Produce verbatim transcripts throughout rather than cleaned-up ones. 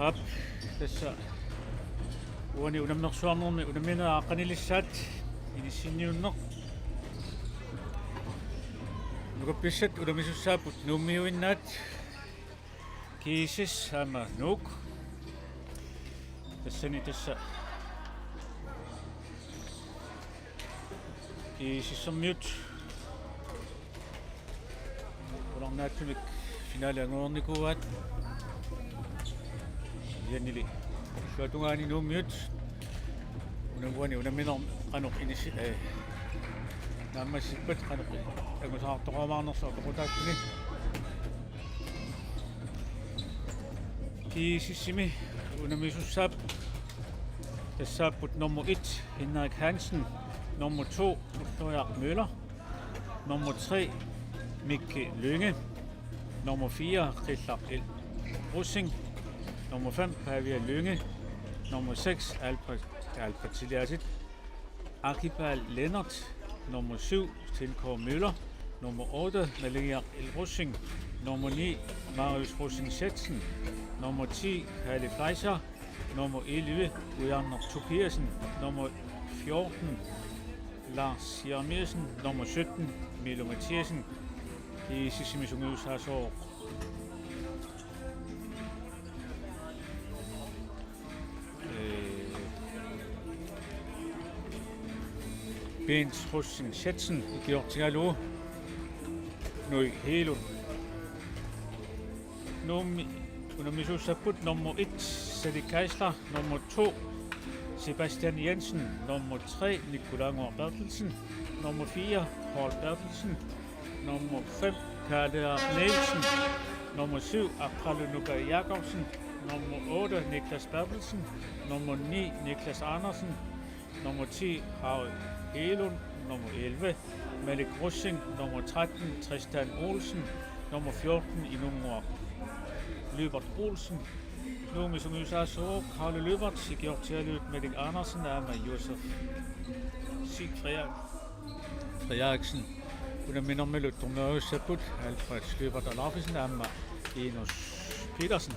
Aap, tassa uani unammersuarnermi unamminerit aaqqanilissaat inissinniunneq. Nukappissat unammisussaapput Nuummiuinnaat, G S S aamma Nuuk. Tassani tassa G S S-ermiut qularnaatsumik finale anguniarnikuuaat. Kisiannili illuatungaani Nuummiut una uani unamminermi qanoq inissi-, eh, naammassippat qanoq angusaartoqarumaarnersoq toqutaalluni. G S S-imi unammisussaat tassaapput nummer et, Henrik Hansen, nummer to, Ulloriaq Møller, nummer tre, Mikke Lynge, nummer fire, Qillaq L. Rosing, nummer fem, Pavia Lynge, nummer seks, Albert, Albert Eliassen, Akibal Lennert, nummer syv, Sten K. Møller, nummer otte, Maligiaq L. Rosing, nummer ni, Marius Rosing Schätzen, nummer ti, Palle Fleischer, nummer elleve, Ujarneq Tobiassen, nummer fjorten, Lars Jeremiassen, nummer sytten, Milo Mathiassen. G S S-imi sungiusaasoq. Eh, Bent Rosing Schätzen ikiortigalugu Nui Hegelund. Nuummi unammisussapput nummer et, Sally Geisler, nummer to, Sebastian Jensen, nummer tre, Nikolaj Ngor Berthelsen, nummer fire, Paul Berthelsen, nummer fem, Karl Nielsen, nummer syv, Aqqalu Nuka Jakobsen, nummer otte, Niklas Berthelsen, nummer ni, Niklas Andersen, nummer ti, Harry Hegelund, nummer elleve, Malik Rosing, nummer tretten, Tristan Olsen, nummer fjorten, Inunguaq Lybert Olsen. Nuummi sungiusaasoq Karl Lybert, ikiortigalugit Malik Andersen aamma Josef Siegfried Frederiksen. Unamminermilu dommeriussapput Alfred Lybert Alaufesen aamma Enos Petersen.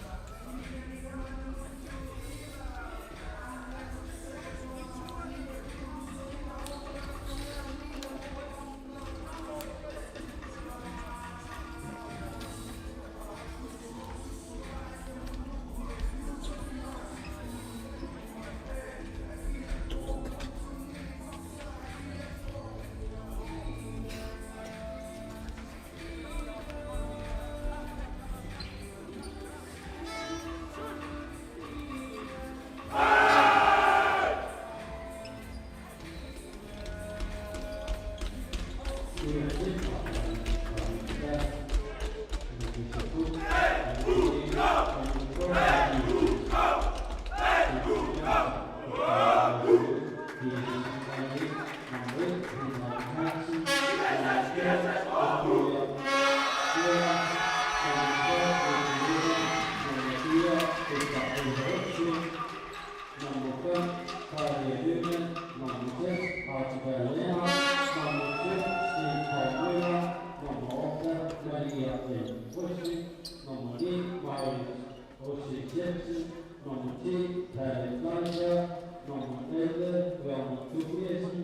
Nummer fem, Karl Lyman. Nummer seks, Archibald Lennert. Nummer syv, Stig Poul Møller. Nummer otte, Maria L. Rosing. Nummer ni, Marius Rosing Jensen. Nummer ti, Palle Fleischer. Nummer elleve, Werner Tobiassen.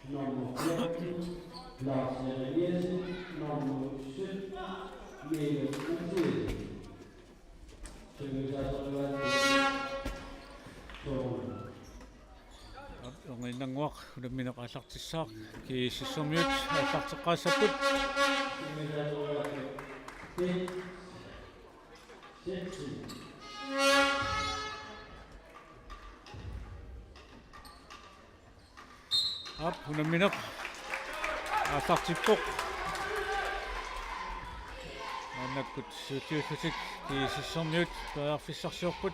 Nummer fjorten, Lars Jeremiassen. Nummer sytten, Mikkel Mathiassen. Aap, Erniinnannguaq unammineq aallartissaaq, G S S-ermiut aallarteqqaassapput. Aap, unammineq aallartippoq. Maannakkut siulliullutik G S S-ermiut periarfissarsiorput.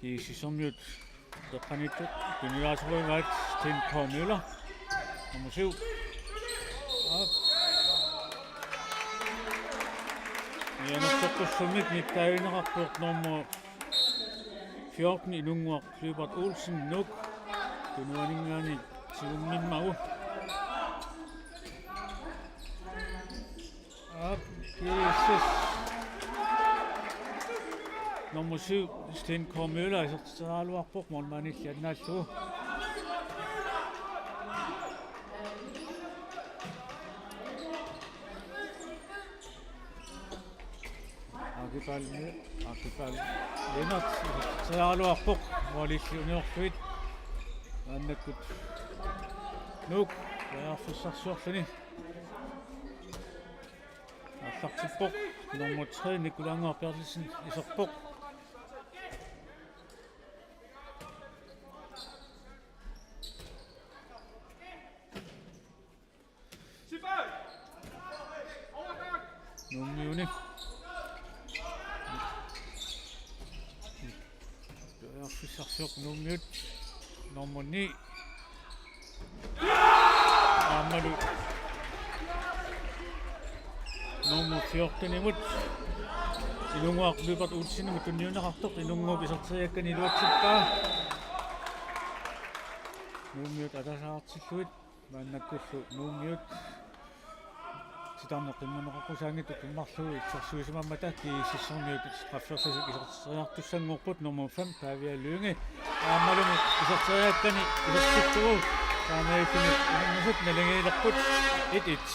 G S S-ermiut peqqaniittut tunniussaasorujumaat, Sten K. Møller, nummer syv. Aap. Mianersoqqussummik nittaavigineqarpoq nummer fjorten, Inunnguaq Lybert Olsen, Nuuk. G Tunuaninngaanniit tigummimmagu. Aap, G S S. Nummer syv, Sten K. Møller, isertitseriaraluarpoq, målmandilli annaallugu. Akipal, Akipal Lennert, isertitseriaraluarpoq, målilli uniorlugit. Maannakkut Nuuk, periarfissarsiorluni. Aallartippoq, nummer tre, Nikolaj Berthelsen, iserpoq. Nuummiuni. Periarfissarsiorpoq Nuummiut. Nummer ni. Aammalu nummer fjortenimut, Inunnguaq Lyberth Olsenimut tunniunneqartoq, Inunnguup iserteriakkani iluatsippaa. Nuummiut ataasiartillugit. Maannakkullu Nuummiut titarneq qimmuneqaqqusaanngitsoq tummarlugu illersuisimammata GSS-ermiut straffersasik iserteriartussanngorput, nummer fem, Pavia Lynge. Aammalumi iserteriakkani isertittugu. Taamaalilluni unammisut naligiilerput, et et.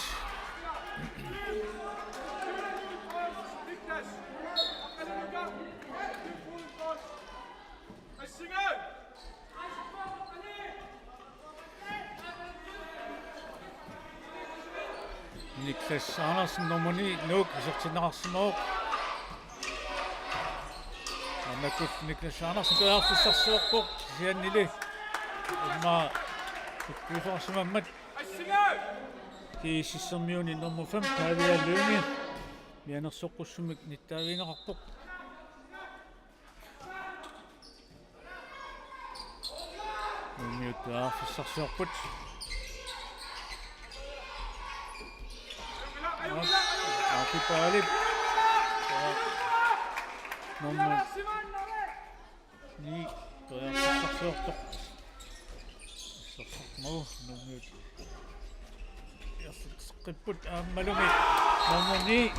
Niklas Andersen, nummer ni, Nuuk, isertinneqarsimavoq. Maannakkut Niklas Andersen periarfissarsiorpoq, kisiannili immaqa ikkuusoqarsimammat. GSS-ermiuni nummer fem, Pavia Lynge, mianersoqqussummik nittaavigineqarpoq. Nuummiut periarfissarsiorput. Akipalip. Nummer ni periarfissarsiortoq. Isertarmagu Nuummiut. Isertitseqqipput aammalumi nummer ni,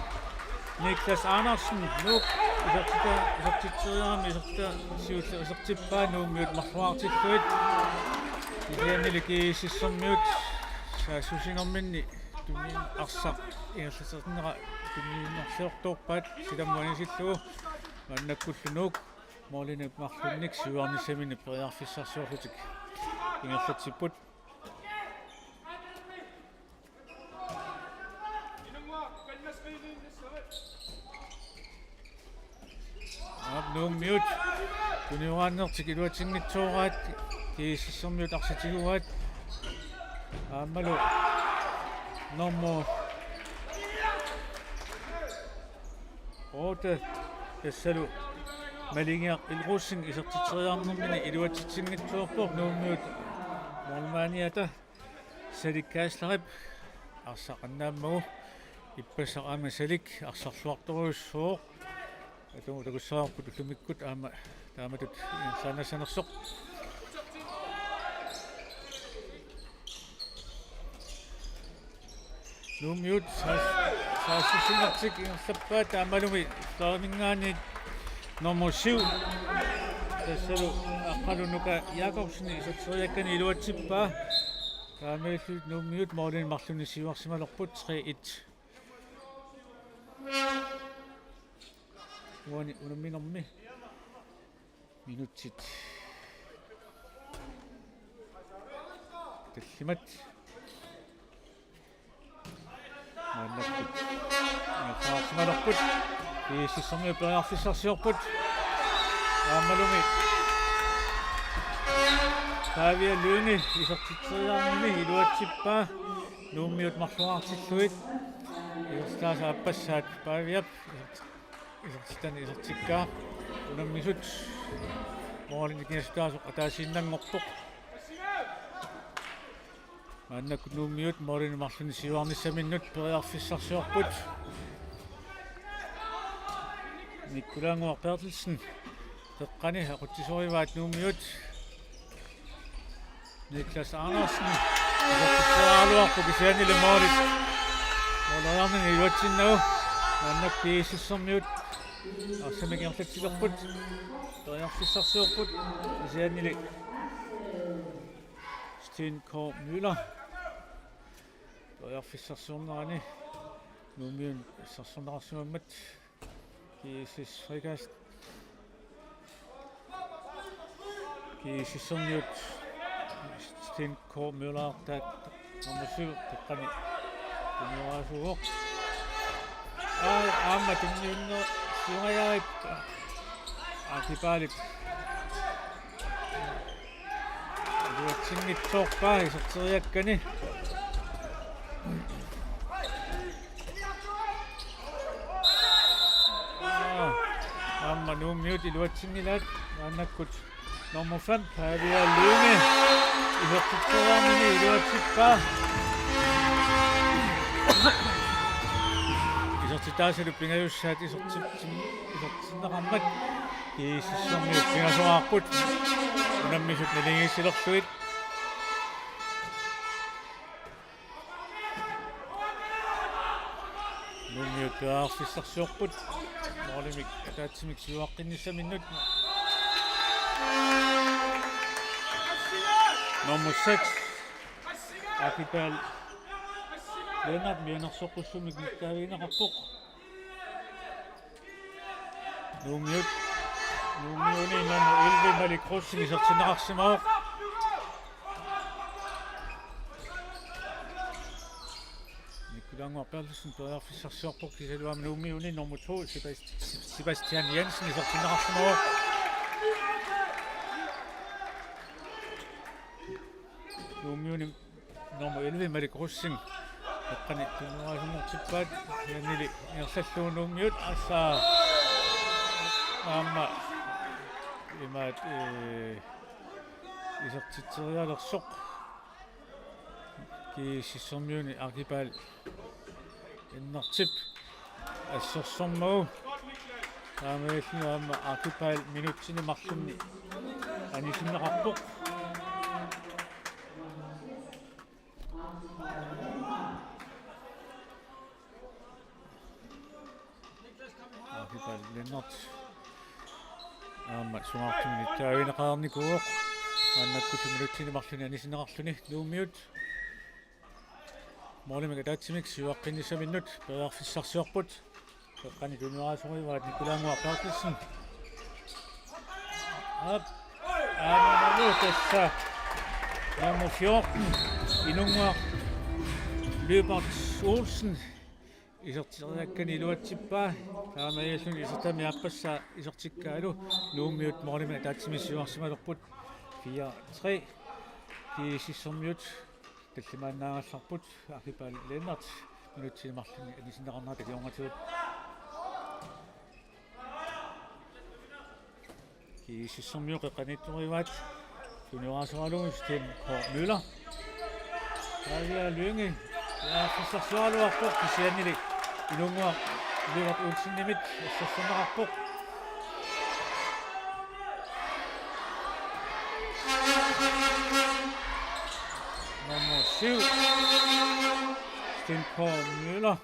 Niklas Andersen, Nuuk, isertita-, isertitseriarami isertita siulleq isertippaa, Nuummiut marluartillugit. Kisiannili GSS-ermiut saassussinerminni tunniun-, arsaq ingerlatsernera tunniunnersiortoorpaat silammut anisillugu. Maannakkullu Nuuk målinik marlunnik siuarnissaminnik periarfissarsiorlutik ingerlatsipput. Aap, Nuummiut tunioraannertik iluatsinngitsooraat, GSS-ermiut arsaq tiguaat. Aammalu nummer otte, tassalu Maligiaq Ilrusing isertitseriarnermini iluatsitsinngitsoorpoq, Nuummiut målmandiata Salik Kaaslerip arsaq annaammagu, ippassaq aamma Salik arsarluartorujussuuvoq. Atugu takussavarput ullumikkut aamma taamatut ingerlaannassanersoq. Nuummiut saas-, saassussinertik ingerlappaat, aammalumi Floriminngaanniit nummer syv, tassalu Aqqalu Nuka Jakobsen, iserteriakkani iluatsippaa. Taamaalillutik Nuummiut målinik marlunnik siuarsimalerput, tre et. Uani unamminermi minutsit tallimat. Maannakkut ingerlaarsimalerput. GSS-ermiut periarfissarsiorput. Aammalumi Pavia Lynge isertitseriarnini iluatsippaa, Nuummiut marluartillugit. Isertitaasa aappassaat Paviap isertitani isertikkaa. Unammisut målinik kingassutaasoq ataasiinnanngorpoq. Maannakkut Nuummiut målinik marlunnik siuarnissaminnut periarfissarsiorput. Nikolaj Berthelsen peqqani aqutsisorivaat Nuummiut. Niklas Andersen. Isertitseriaraluarpoq kisiannili målit. Måleriarnini iluatsinnagu. Maannakkut GSS-ermiut arsamik ingerlatsilerput. Periarfissarsiorput. Kisiannili Sten K. Møller. Periarfissarsiornerani Nuummiut sassarneqarsimammat. GSS frikast. GSS-ermiut Sten K. Møller taat nummer syv, qeqqani tunniusaasuuvoq. Aa, aamma tunniunnersioriarpaa Aki Paalip. Iluatsinngitsoorpaa iserteriakkani. Aa, aamma Nuummiut iluatsinngilaat. Maannakkut nummer fem, Pavia Lynge, isertitseriarnini iluatsippaa. Isertitaasalu pingajussaat isertitsin-, isertinneqarmat. GSS-ermiut pingasoraarput. Unammisut naligiissilerlugit. Nuummiut periarfissarsiorput. Målimik ataatsimik siuaqqinnissaminnut. Nummer seks, Akipaal Lennert, mianersoqqussummik nittaavigineqarpoq. Nuummiut. Nuummiuni nummer elleve, Malik Rosing, isertinneqarsimavoq. Nikkulaannguaq Berthelsen periarfissarsiorpoq, kisianni aamma Nuummiuni nummer to, Sebast-, Sebastian Jensen, isertinneqarsimavoq. Nuummiuni nummer elleve, Malik Rosing. Qeqqani tunniusaasumortippaat, kisiannili ingerlallugu Nuummiut, tassa aamma imaat, ee, isertitserialersoq. GSS-ermiuni Akipaal Lennertip assersormagu. Taamaalilluni aamma Akipaal minutsini marlunni anisinneqarpoq. Akipaal Lennert. Aamma sungaartumik nittaavigineqarnikuuvoq. Maannakkullu minutsini marlunni anisinneqarluni Nuummiut. Målimik ataatsimik siuaqqinnissaminnut periarfissarsiorput. Qeqqani tunniusaasorivaat Nikkulaannguaq Berthelsen. Aap. Aammalu tassa nummer fjorten, Inunnguaq Lyberth Olsen. Iserteriakkani iluatsippaa. Taamaalilluni isertitami aappassaa isertikkaalu Nuummiut målimik ataatsimik siuarsimalerput. Fire tre. GSS-ermiut tallimaannaagallarput, Akipaal Lennert minutsini marlunni anisinneqarnera takiorngatigut. GSS-ermiut qeqqaniittorivaat. Tunniusaaralugu Sten K. Møller. Pavia Lynge. Ja, periarfissarsiuaraluarpoq, kisiannili Inunnguaq Lyberth Olsenimit assersorneqarpoq. Nummer syv, Sten K. Møller.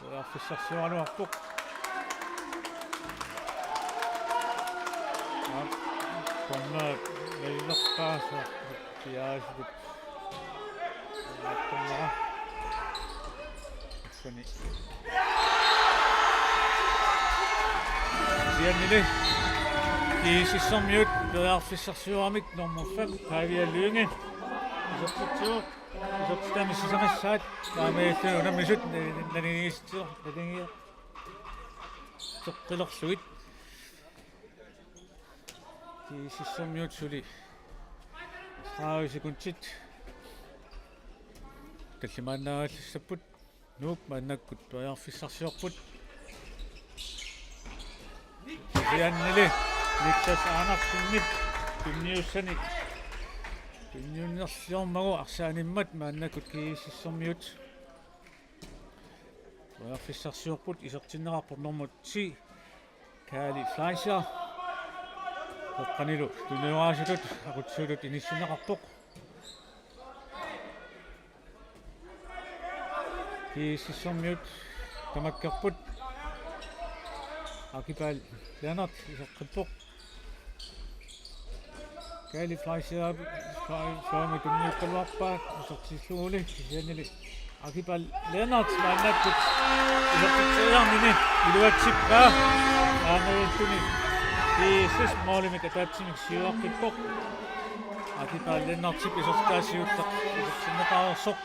Periarfissarsiuaraluarpoq. Aap, qonna nallerpaasa piaasutut. Aap, qonna. Assani. Kisiannili GSS-ermiut periarfissarsiuaramik nummer fem, Pavia Lynge. Isertitsivoq. Isertitami sisamassaat, taamaalilluni unammisut naligiissitsisoq, naligiisseqqilerlugit. GSS-ermiut suli tredive sekundit tallimaannaagallassapput. Nuuk maannakkut periarfissarsiorput. Kisiannili Niklas Andersenip tunniussani tunniunnerliormagu arsaanimmat maannakkut GSS-ermiut periarfissarsiorput. Isertinneqarpoq nummer ti, Kaali Fleischer. Qanilu tunioraasutut aqutsisutut inissinneqarpoq. GSS-ermiut tamakkerput. Akipal Lennert iseqqippoq. Kaali Fleischer, Fle-, Fleischer tunniukkaluarpaa isertilluguli, kisiannili Akipal Lennert maannakkut isertitseriarnini iluatsippaa. Aamma iluatsini GSS målimik ataatsimik siuaqqippoq. Akipal Lennertip isertitaasoq siulleq isertinneqareersoq.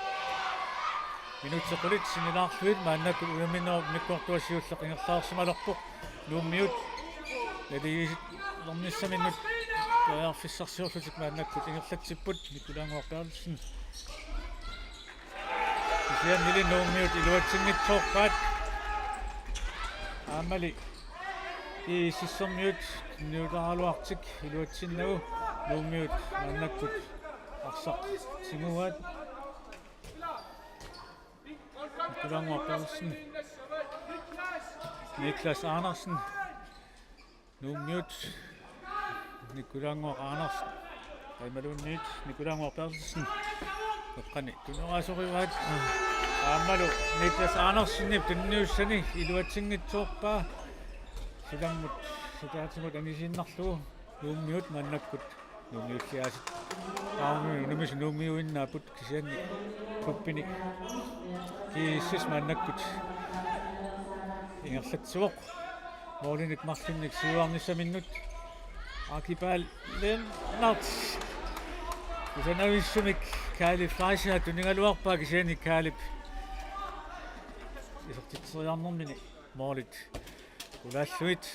Minutsit qulit sinnilaarlugit maannakkut unamminerup immikkoortua siulleq ingerlaarsimalerpoq. Nuummiut naligiilernissaminut periarfissarsiorlutik maannakkut ingerlatsipput, Nikulaannguaq Berthelsen. Kisiannili Nuummiut iluatsinngitsoorpaat. Aammali GSS-ermiut tunniutaraluartik iluatsinnagu Nuummiut maannakkut arsaq tiguaat. Nikulaannguaq Berthelsen. Niklas Andersen. Nuummiut. Nikulaannguaq Andersen. Imaluunniit Nikulaannguaq Berthelsen. Qeqqani tunioraasorivaat. Aammalu Niklas Andersenip tunniussani iluatsinngitsoorpaa. Silammut sitaatimut anisiinnarlugu Nuummiut maannakkut Nuummiulliaasiit. Taavami unammisut Nuummiuinnaapput, kisianni klubbini GSS maannakkut ingerlatsivoq. Målinik marlunnik siuarnissaminnut. Akipal Lennert. Kusanavissumik Kaali Fleischer tunigaluarpaa, kisianni Kaalip isertitseriarnermini målit qulaallugit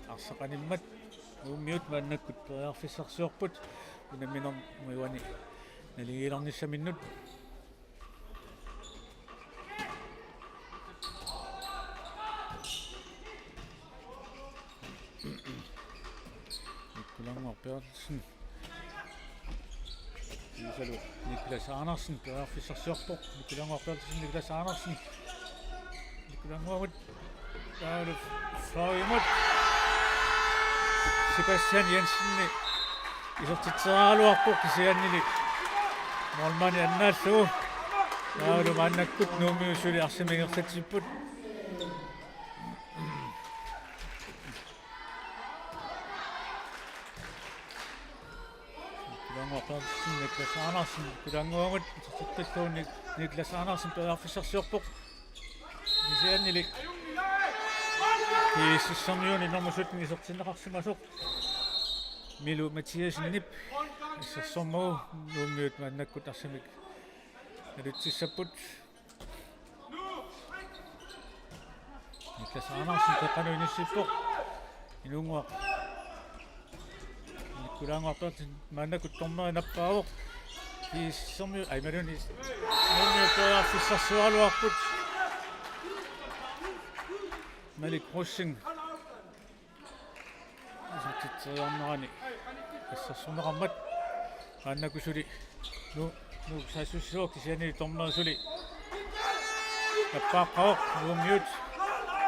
arsaq animmat Nuummiut maannakkut periarfissarsiorput unamminermut iluani naligiilernissaminnut. Nikulaannguaq Berthelsen. Kiisalu Niklas Andersen periarfissarsiorpoq. Nikulaannguaq Berthelsen, Niklas Andersen. Nikulaannguamut. Taavalu fløjimut. Sebastian Jensen isertitseriaraluarpoq, kisiannili målmandi annaallugu. Taavalu maannakkut Nuummiut suli arsamik ingerlatsipput. Nikulaannguaq Berthelsen, Niklas Andersen, Nikulaannguamut, isertitsillugu Nik-, Niklas Andersen periarfissarsiorpoq. Kisiannili GSS-ermiuni nummer sytten isertinneqarsimasoq Milu Mathiassenip assersormagu Nuummiut maannakkut arsamik nalutsissapput. Niklas Andersen qeqqanut inissippoq. Inunnguaq. Nikulaannguaq Berthelsen maannakkut dommeri nappaavoq. GSS-ermiut, ai, imaluunniit Nuummiut periarfissarsioraluarput. Malik Rosing isertitseriarnerani assersorneqarmat. Maannakkut suli Nu-, Nuuk saassussivoq, kisianni dommeri suli nappaaqqavoq. Nuummiut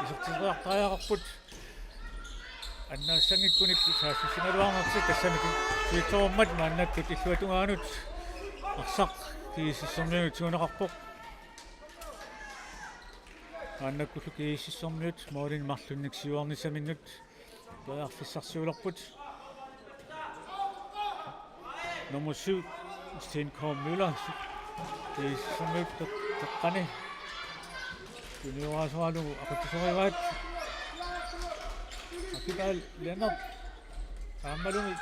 isertitseriartariaqarput. Annaassanngikkunik saassussigaluarnertik, tassami suitsorummat maannakkut illuatungaanut arsaq GSS-ermiunut tiguneqarpoq. Maannakkullu GSS-ermiut målinik marlunnik siuarnissaminnut periarfissarsiulerput. Nummer syv, Sten K. Møller. GSS-ermiut teq-, teqqani tunioraasoralugu aqutsisorivaat. Akipal Lennert. Aammalumi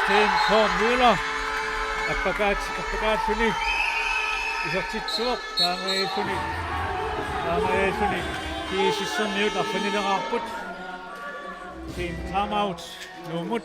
Sten K. Møller. Appakaat-, appakaalluni isertitsivoq, taamaalilluni, taamaalilluni GSS-ermiut arfinileraarput. Team timeout Nuummut.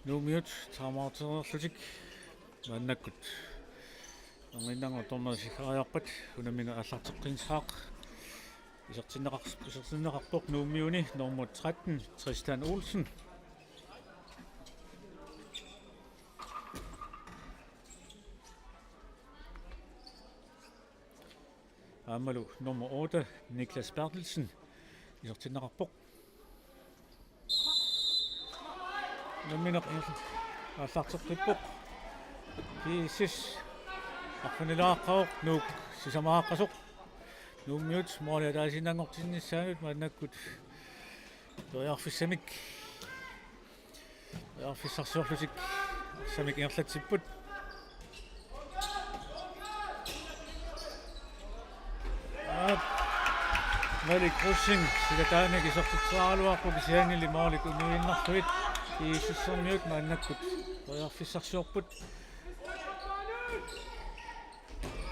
Nuummiut timeout-ereerlutik maannakkut. Erniinnannguaq dommeri siggeriarpat unammineq aallarteqqinnissaaq. Isertinneqar-, isertinneqarpoq Nuummiuni nummer tretten, Tristan Olsen. Aammalu nummer otte, Niklas Berthelsen, isertinneqarpoq. Unammineq aallarteqqippoq. GSS arfinilaaqqavoq, Nuuk sisamaaqqasoq. Nuummiut måli ataasiinnanngortinnissaanut maannakkut periarfissamik. Periarfissarsiorlutik arsamik ingerlatsipput. Aap. Malik Rosing silataannik isertitseriaraluarpoq kisiannili målit uniinnarlutik. GSS-ermiut maannakkut periarfissarsiorput.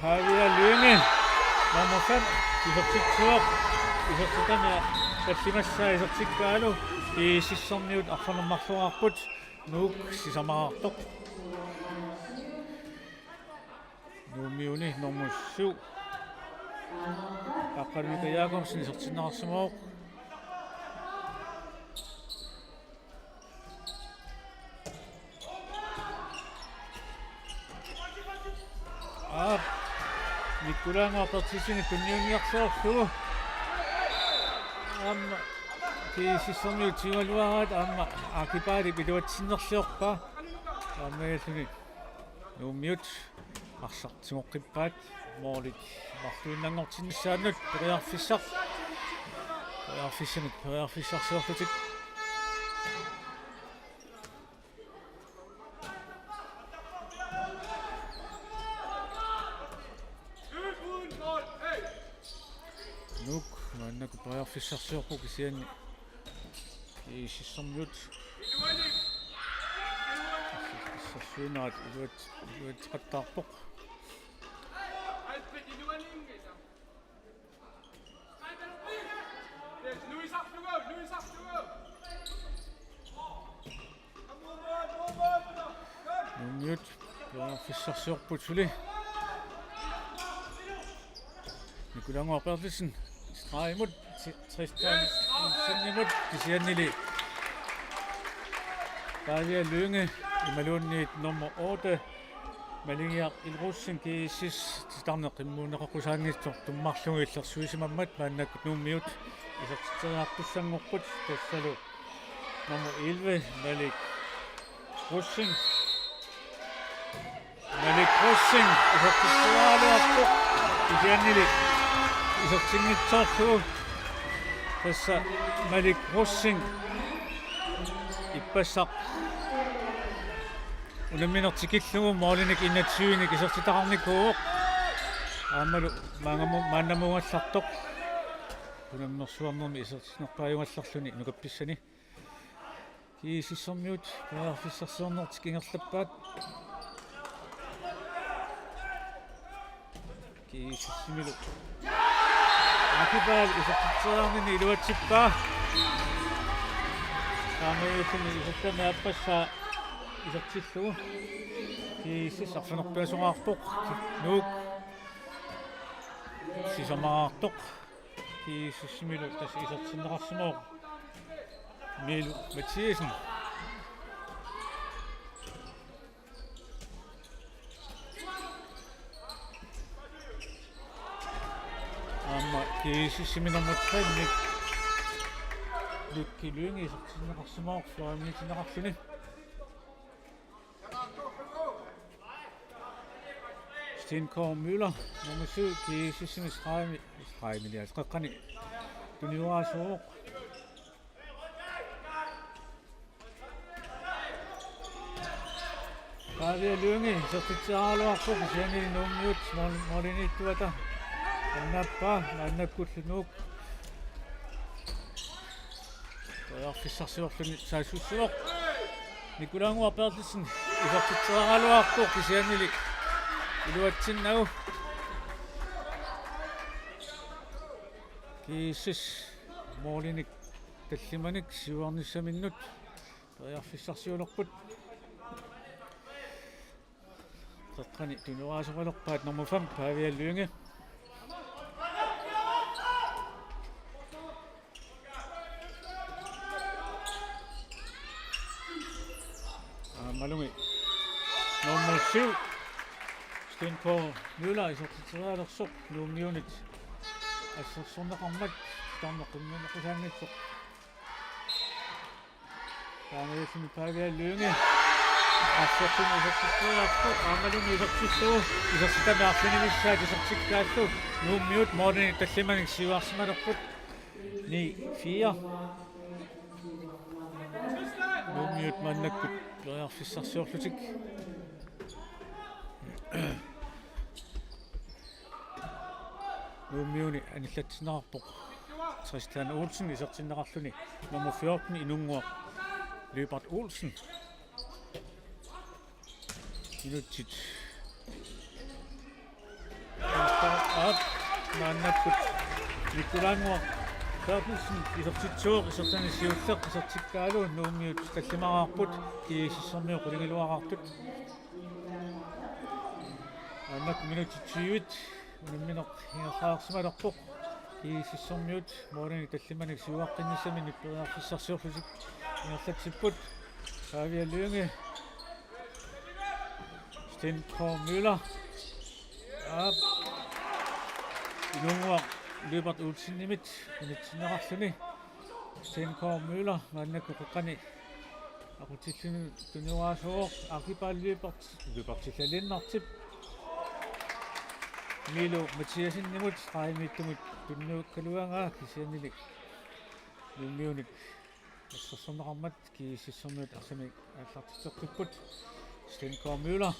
Javier Lynge, nummer fem, isertitsivoq. Isertitami tallimassaa isertikkaalu GSS-ermiut arfineq-marlungaarput, Nuuk sisamaraartoq. Nuummiuni nummer syv, Aqqaluuka Jakobsen, isertinneqarsimavoq. Aap. Nikolai Berthelsenip tunniunniarluarlugu. Aamma GSS-ermiut tigugaluaraat aamma Akipaalip iluatsinnerliorpaa. Aamma illuni Nuummiut arsaq tigoqqippaat målit marluinnanngortinnissaannut periarfissaq. Periarfissamik periarfissarsiorlutik. Nuuk maannakkut periarfissarsiorpoq kisianni GSS-ermiut isertitseriaraat iluat-, iluatseqattaarpoq. Nuummiut periarfissarsiorput suli. Nikolai Berthelsen stregimut, T-, Tristan Olsenimut kisiannili Javier Lynge imaluunniit nummer otte, Maligiaq L. Rosing, GSS, titarneq qimmuunneqaqqusaanngitsoq tummarlugu illersuisimammat maannakkut Nuummiut isertitseriartussanngorput, tassalu nummer elleve, Malik Rosing. Malik Rosing isertitseriaraluarpoq kisiannili isertinngitsoorlugu. Tassa Malik Rosing ippassaq unammineq tikillugu målinik enogtyvenik isertitaqarnikuuvoq. Aammalu maannamu-, maannamuugallartoq unammersuarnermi isertinnerpaajugallarluni nukappissani. GSS-ermiut periarfissarsiornertik ingerlappaat. GSS-imilu Akipaal isertitseriarnini iluatsippaa. Taamaalilluni isertitami aappassaa isertillugu. GSS arfineq-pingasoqarpoq. Nuuk sisamaraartoq. GSS-imilu tassa isertinneqarsimavoq Miilu Mathiassen. Aamma GSS-imi nummer tre, Nik-, Nicky Lynge isertinneqarsimavoq fyrre minutsinneqarluni. Sten K. Møller, nummer syv, GSS-imi stregimi, stregimi, ja, qeqqani tunioraasoq. Javier Lynge isertitseriaraluarpoq kisianni Nuummiut mål-, målimiittuata annaappaa, maannakkullu Nuuk periarfissarsiorluni saassussivoq. Nikolai Berthelsen isertitseriaraluarpoq kisiannili iluatsinnagu. GSS målinik tallimanik siuarnissaminnut periarfissarsiulerput. Qeqqani tunioraasoralerpaat nummer fem, Pavia Lynge. Aammalumi nummer syv, Sten K. Møller, isertitserialersoq Nuummiunit assersorneqarmat titarneq qimmeqqusaanngitsoq. Taamaalilluni Pavia Lynge. Assersuutinik isertitseriarpoq, aammalumi isertillugu isertitami arfinilissaat isertikkaallu Nuummiut målinik tallimanik siuarsimalerput. Ni fire. Nuummiut maannakkut periarfissarsiorlutik. Nuummiuni anillatsinneqarpoq Tristan Olsen, isertinneqarluni nummer fjorten, Inunnguaq Lyberth Olsen. Minutsit. Aap, maannakkut Nikulaannguaq Berthelsen isertitsivoq, isertitani siulleq isertikkaalu Nuummiut tallimaraarput, GSS-ermiut qulingiluaqqaartut. Maannakkut minutsit tyve unammineq ingerlaarsimalerpoq. GSS-ermiut målinik tallimanik siuaqqinnissaminnik periarfissarsiorlutik ingerlatsipput. Pavia Lynge. Sten K. Møller. Aap. Inunnguaq Lyberth Olsenimit unitsinneqarluni. Sten K. Møller maannakkut qeqqani aqutsilluni tunioraasoq Akipal Lyberth, Lyberth Lennartip. Milo Mathiassenimut qaimiittumut tunniukkaluaraa, kisiannili Nuummiunit assersorneqarmat GSS-ermiut arsamik aallartitseqqipput. Sten K. Møller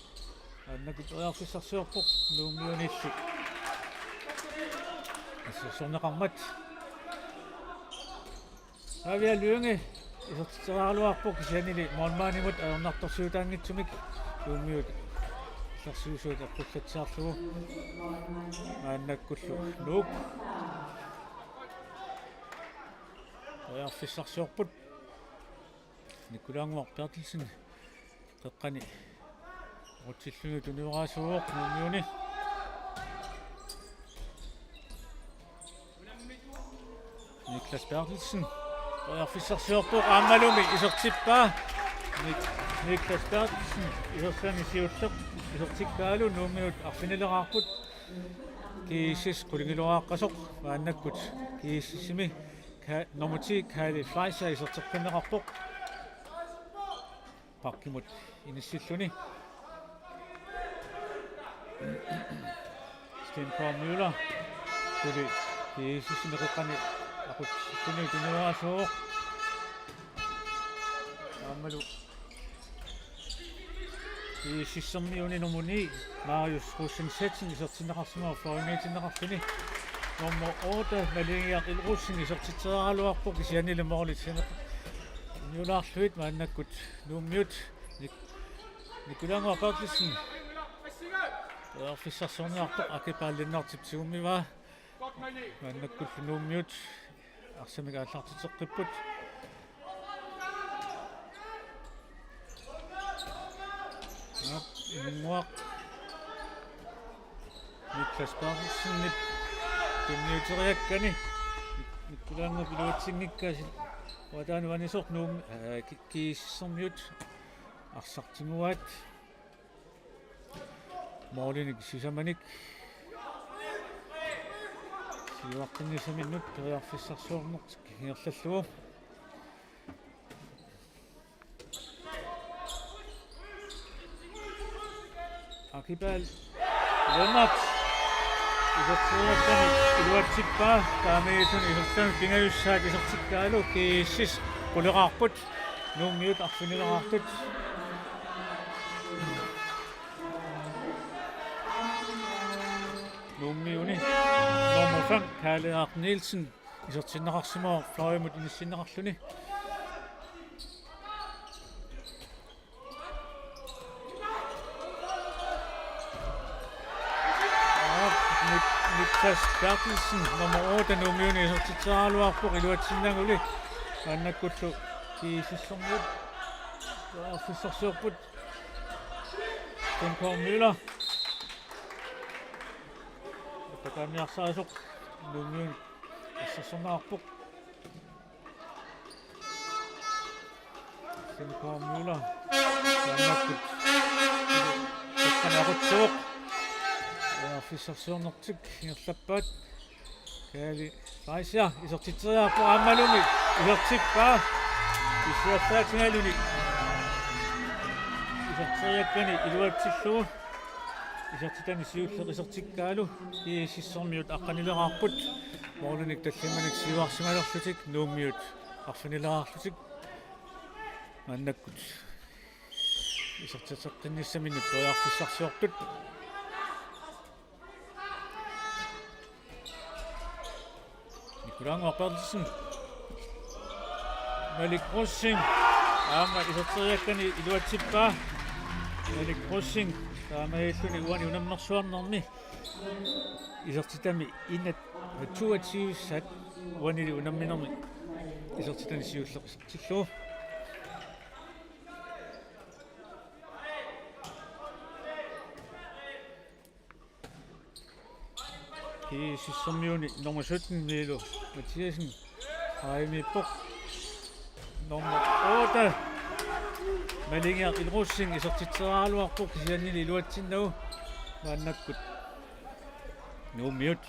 maannakkut periarfissarsiorpoq Nuummiunilli assersorneqarmat. Pavia Lynge isertitseriaraluarpoq, kisiannili målmandimut ajornartorsiutaanngitsumik Nuummiut aallarsiusuut eqqullatsiarlugu. Maannakkullu Nuuk periarfissarsiorput. Nikulaannguaq Berthelsen qeqqani aqutsilluni tunioraasoq Nuummiuni. Niklas Berthelsen periarfissarsiorpoq, aammalumi isertippaa. Nik-, Niklas Berthelsen isertitani siulleq isertikkaalu Nuummiut arfinileraarput. GSS qulingiluaqqasoq maannakkut GSS-imi Ka-, nummer ti, Kaali Fleischer, iserteqqinneqarpoq. Bakkimut inissilluni. Sten K. Møller suli GSS-imi qeqqani aqutsilluni tunioraasoq. Aammalu GSS-ermiuni nummer ni, Marius Rosensen, isertinneqarsimavoq fløjimiitinneqarluni. Nummer otte, Maligiaq Ilrosen, isertitseriaraluarpoq, kisiannili målit sineq-, niulaarlugit. Maannakkut Nuummiut Nik-, Nikulaannguaq Berthelsen periarfissarsiorniartoq, Akipal Lennartip tigummivaa. Maannakkullu Nuummiut arsamik aallartitseqqipput. Aap, Inunnguaq Niklas Berthelsenip tunniuteriakkani Nikulaannguaq iluatsinngikkaa, uataani anisoq Nuum-, aa, ki-, GSS-ermiut arsaq tiguaat. Målinik sisamanik siuaqqinnissaminut periarfissarsiornertik ingerlallugu. Akipal Lennart iserteriakkani iluatsippaa, taamaalilluni isertitami pingajussaat isertikkaalu GSS quleraarput. Nuummiut arfinileraartut. Nuummiuni nummer fem, Kaali Aaq Nielsen, isertinneqarsimavoq fløjimut inissinneqarluni. Nik-, Niklas Berthelsen, nummer otte, Nuummiuni isertitseriaraluarpoq iluatsinnaguli. Maannakkullu GSS-ermiut periarfissarsiorput. Sten K. Møller. Aqqutaaniarsarisoq Nuummiunit assersorneqarpoq. Sten K. Møller. Maannakkut. Takkani aqutsuuq. Periarfissarsiornertik ingerlappaat. Kaali Fleischer isertitseriarpoq aammalumi isertippaa. Isertitseriarluni. Iserteriakkani iluatsillugu. Isertitani siulleq isertikkaalu. G S S-ermiut aqqanileraarput. Målinik tallimanik siuarsimalerlutik Nuummiut arfinileraarlutik. Maannakkut isertitseqqinnissaminnut periarfissarsiortut. Nikolai Berthelsen. Malik Rosing. Aamma iserteriakkani iluatsippaa. Malik Rosing. Taamaalilluni uani unammersuarnermi. Isertitami inat toogtyve sat uanili unamminermi. Isertitani siulleq isertillugu. G S S-ermiuni nummer sytten, Milo Mathiassen, aimippoq. Nummer otte, Malingiaq Ilrusing, isertitseriaraluarpoq kisiannili iluatsinnagu. Maannakkut Nuummiut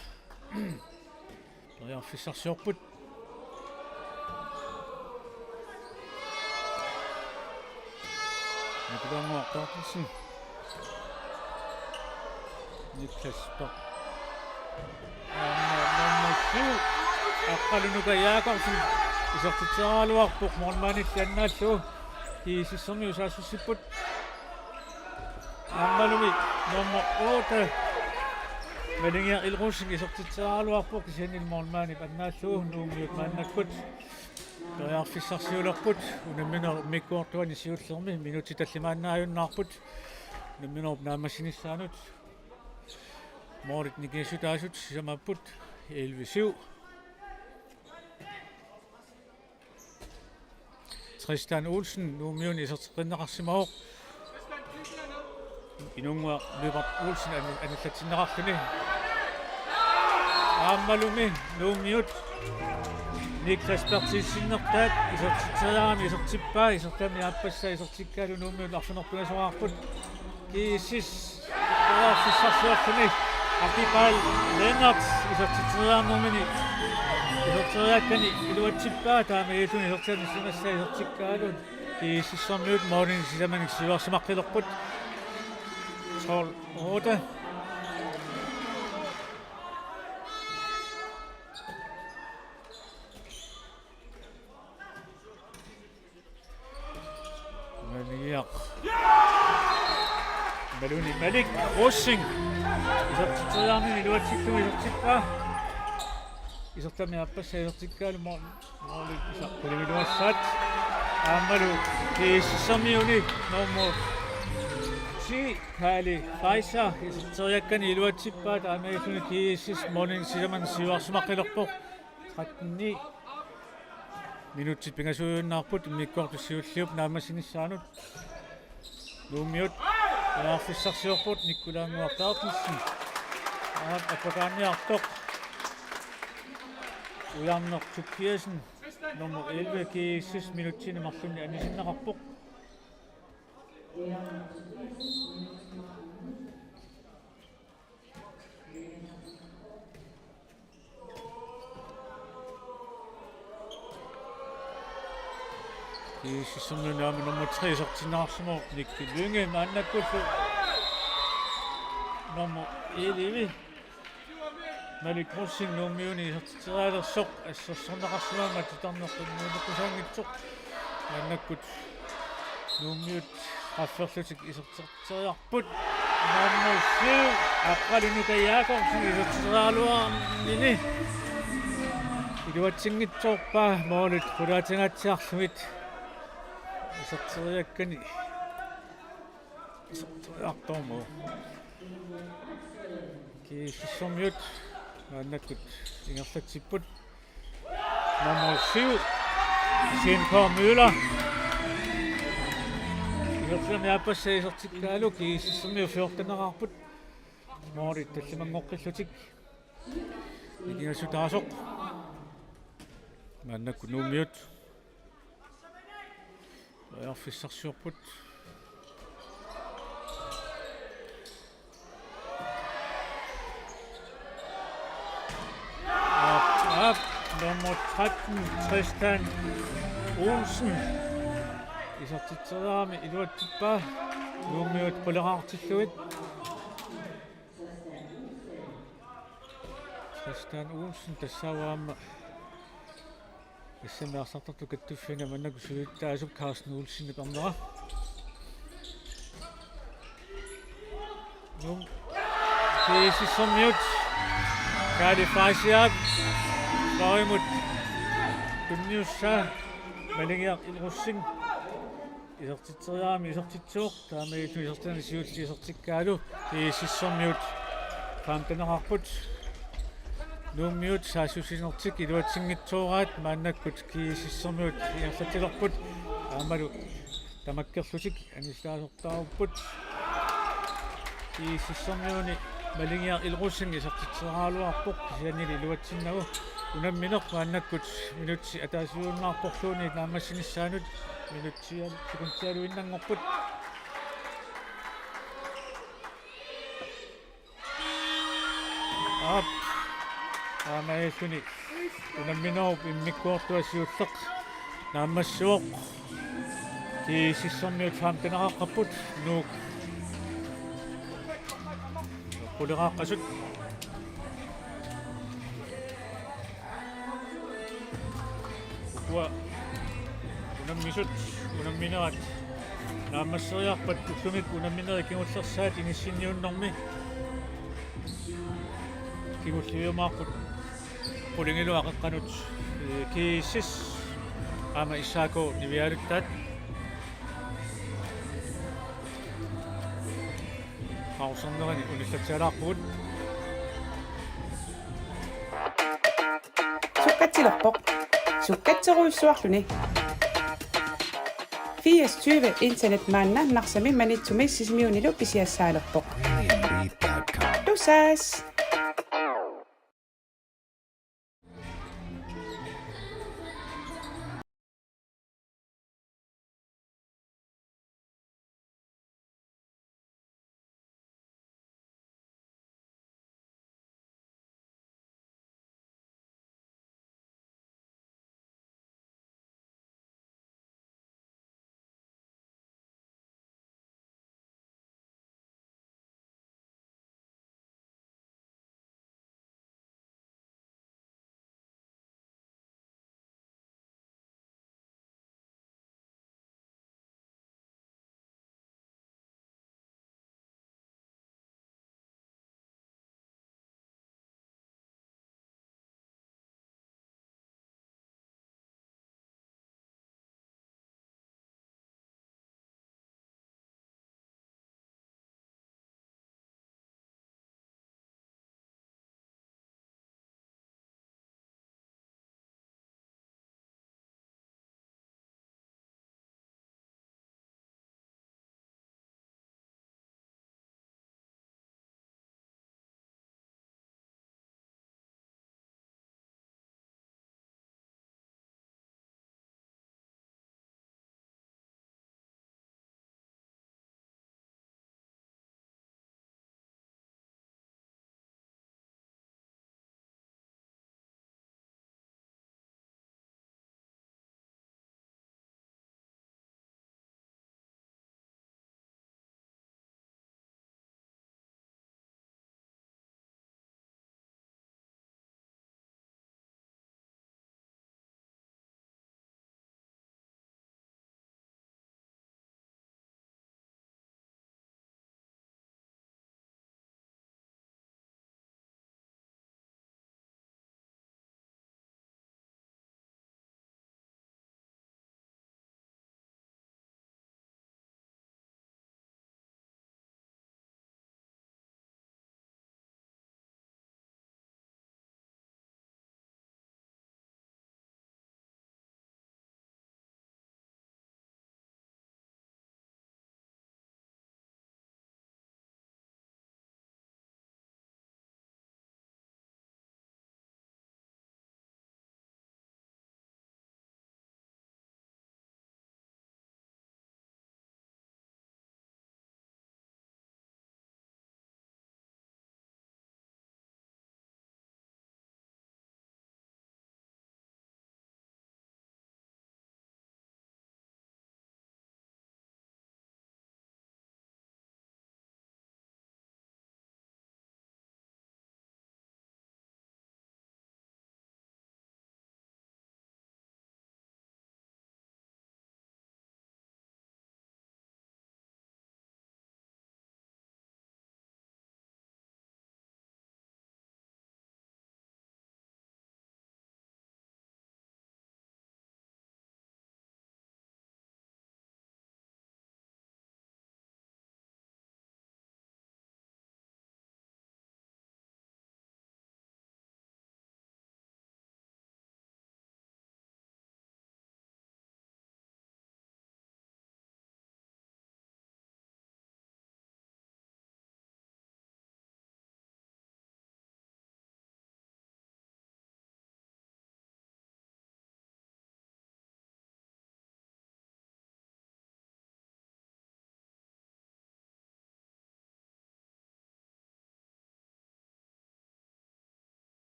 periarfissarsiorput. Nikolai Berthelsen. Niklas Berg. Aamma nummer syv, Aqqaluk Nuka Jakobsen, isertitseriaraluarpoq målmandilli annaallugu. G S S-ermiut saassussipput. Aammalumi nummer otte, Malingiaq Ilrusing, isertitseriaraluarpoq kisiannili målmandip annaallugu. Nuummiut maannakkut periarfissarsiulerput unamminerup immikkoortuani siullermi, minutsit tallimaannaajunnaarput unamminerup naammassinissaanut. Målit nikingassutaasut sisamaapput elleve syv. Tristan Olsen, Nuummiuni iserteqqinneqarsimavoq. Inunnguaq Løbert Olsen an-, anillatsinneqarluni. Aammalumi Nuummiut Niklas Berthelsenertaat isertitseriarami isertippaa, isertitami aappassaa isertikkaalu Nuummiut arfineq-pingasoraarput. G S S periarfissarsiorluni Akipal Lennert isertitseriarnermini iserteriakkani iluatsippaa, taamaalilluni isertitani sisamassaa isertikkaalu. G S S-ermiut målinik sisamanik siuarsimaqqilerput. Tolv otte. Malingiaq. Maluni Malik Rosing. Isertitseriarami iluatsillugu isertippaa. Isertitami aappassaa isertikkaalu mål-, måli isa qulingiluassaat. Aammalu G S S-ermiuni nummer ti, Kaali Fleischer, iserteriakkani iluatsippaa, taamaalilluni G S S målinik sisamannik siuarsimaqqilerpoq. Tretten ni. Minutsit pingasuujunnaarput immikkoortup siulliup naammassinissaanut. Nuummiut periarfissarsiorput, Nikolai Nguaq Berthelsen. Aap, appakaanniartoq. Ujarneq Tobiassen, nummer elleve, G S S, minutsini marlunni anisinneqarpoq. G S S-ermiuni aamma nummer tre isertinneqarsimavoq Nicky Lynge, maannakkullu nummer elleve, Malik Rosing, Nuummiuni isertitserialersoq assersorneqarsimammat titarneq qimmuuteqqusaanngitsoq. Maannakkut Nuummiut strafferlutik isertitseriarput. Nummer syv, Aqqaluk Nuka Jakobsen, isertitseriaraluarnini iluatsinngitsoorpaa, målit qulaatingaatsiarlugit iserteriakkani iserteriartormut. G S S-ermiut maannakkut ingerlatsipput. Nummer syv, Sten K. Møller. Fjorten aappassaa isertikkaalu, GSS-ermiut fjorteneqarput. Måli tallimanngoqqillutik. Nikingassutaasoq. Maannakkut Nuummiut periarfissarsiorput. Aap, aap, nummer tretten, Tristan Olsen. Isertitseriarami iluatsippaa. Nuummiut quleqaartillugit. Tristan Olsen tassaavoq aamma S M R-sartartut kattuffiani maannakkut siulittaasup Carsten Olsenip ernera. Nuum-, GSS-ermiut Kaali Faisiak, Fløjmut tunniussaa, Malingiaq Ilrussing isertitseriarami isertitsivoq, taamaalilluni isertitani siulleq isertikkaalu, GSS-ermiut femteneqarput. Nuummiut saassussinertik iluatsinngitsooraat, maannakkut GSS-ermiut ingerlatsilerput aammalu tamakkerlutik anisitaasortaarupput. GSS-ermiuni Malingiaq Ilrussing isertitseriaraluarpoq, kisiannili iluatsinnagu unammineq. Maannakkut minutsit ataasiuinnarporluunniit naammassinissaanut, minutsialu sekundialuinnanngorput. Aap. Taamaalilluni unamminerup immikkoortua siulleq naammassivoq. GSS-ermiut femteneqaqqapput, Nuuk quleqaqqasut. Ukua unammisut unamminerat naammasseriarpat ullumi unamminerit kingullersaat inissinniunnermi kingulliumaarput qulingiluat qeqqanut, eh, GSS aamma S A K nivialuttaat. Pausernerani unillatsialaarpugut. Sukkatsilerpoq. Sukkatserujussuarluni. Firs tyve internet maanna Narsami, Maniitsumi Sisimiunilu pisiassaalerpoq. Tusass!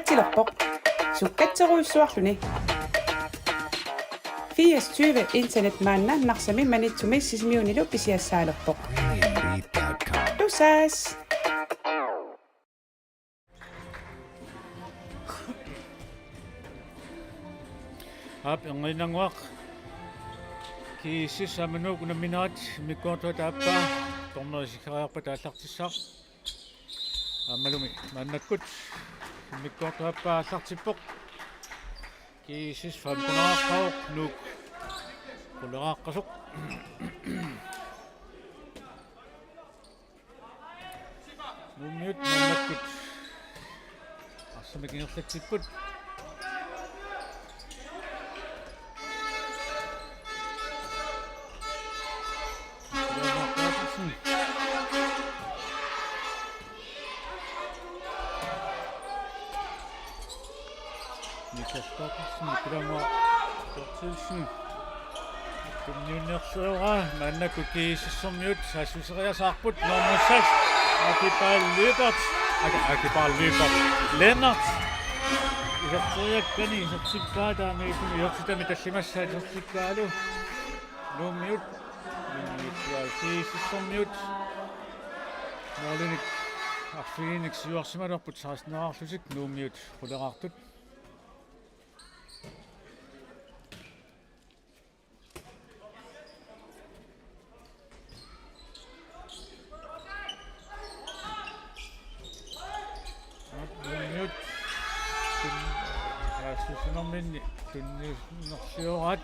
Tilerpoq. Sukkatserujussuarluni. Firs tyve internet maanna Narsami, Maniitsumi Sisimiunilu pisiassaalerpoq. Tusass. Aap, erniinnannguaq. GSS aamma Nuuk unamminerat immikkoortuata aappaa dommeri sikkeriarpat aallartissaaq. Aammalumi maannakkut immikkoortuata aappaa aallartippoq. GSS femteneqarpoq, Nuuk quleqaqqasoq. Nuummiut maannakkut arsamik ingerlatsipput. Niklas Berthelsen, Nikolai Berthelsen. Tunniunnerlioraa, maannakkut GSS-ermiut saassusseriasaarput, nummer seks, Akipal Lyberth, Ak-, Akipal Lyberth, Lennert. Iserteriakkani isertippaa, taamaalilluni isertitami tallimassaat isertikkaalu. Nuummiut, Nuummiut, GSS-ermiut. Målinik arfinilinnik siuarsimalerput seksten-erarlutik, Nuummiut quleqartut. Nuummiut tun-, saassussinerminni tunniunnerlioraat,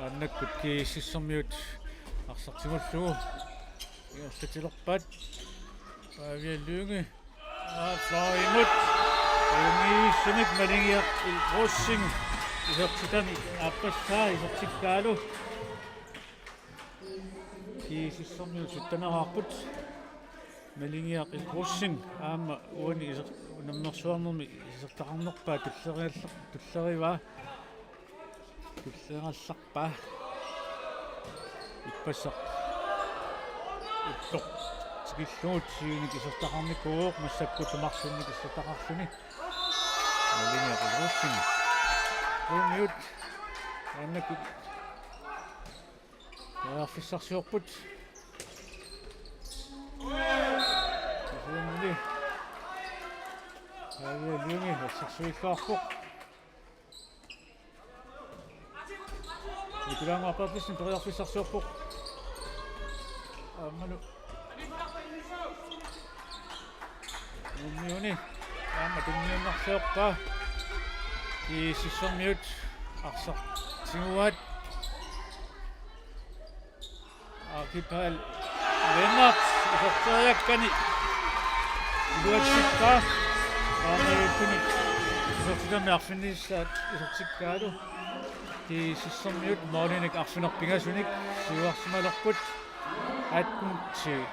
maannakkut GSS-ermiut arsaq tigullugu ingerlatilerpaat. Pavia Lynge. Aa, fløjimut. Ajunngitsunik Malingiaq Rosing isertitami aappassaa isertikkaalu. GSS-ermiut sytten-erarput. Malingiaq Rosing aamma uani iser-, unammersuarnermi isertitaqarnerpaa tulleriallar-, tullerivaa. Tulleriallarpaa. Ippassaq. Ippoq. Tikillugu siunik isertitaqarnikuuvoq, massakkut marlunnik isertitaqarluni. Malingiaq Rosing. Nuummiut. Maannakkut periarfissarsiorput. Kisiannili Pavia Lynge assersuilluarpoq. Nikolai Berthelsen periarfissarsiorpoq. Aammalu Nuummiuni aamma tunniunnerlioraa. GSS-ermiut arsaq tiguaat. Akipal Lennert iserteriakkani iluatsippaa. Taamaalilluni isertitami arfinilissaat isertikkaalu. GSS-ermiut målinik arfineq-pingasunik siuarsimalerput. Atten tyve.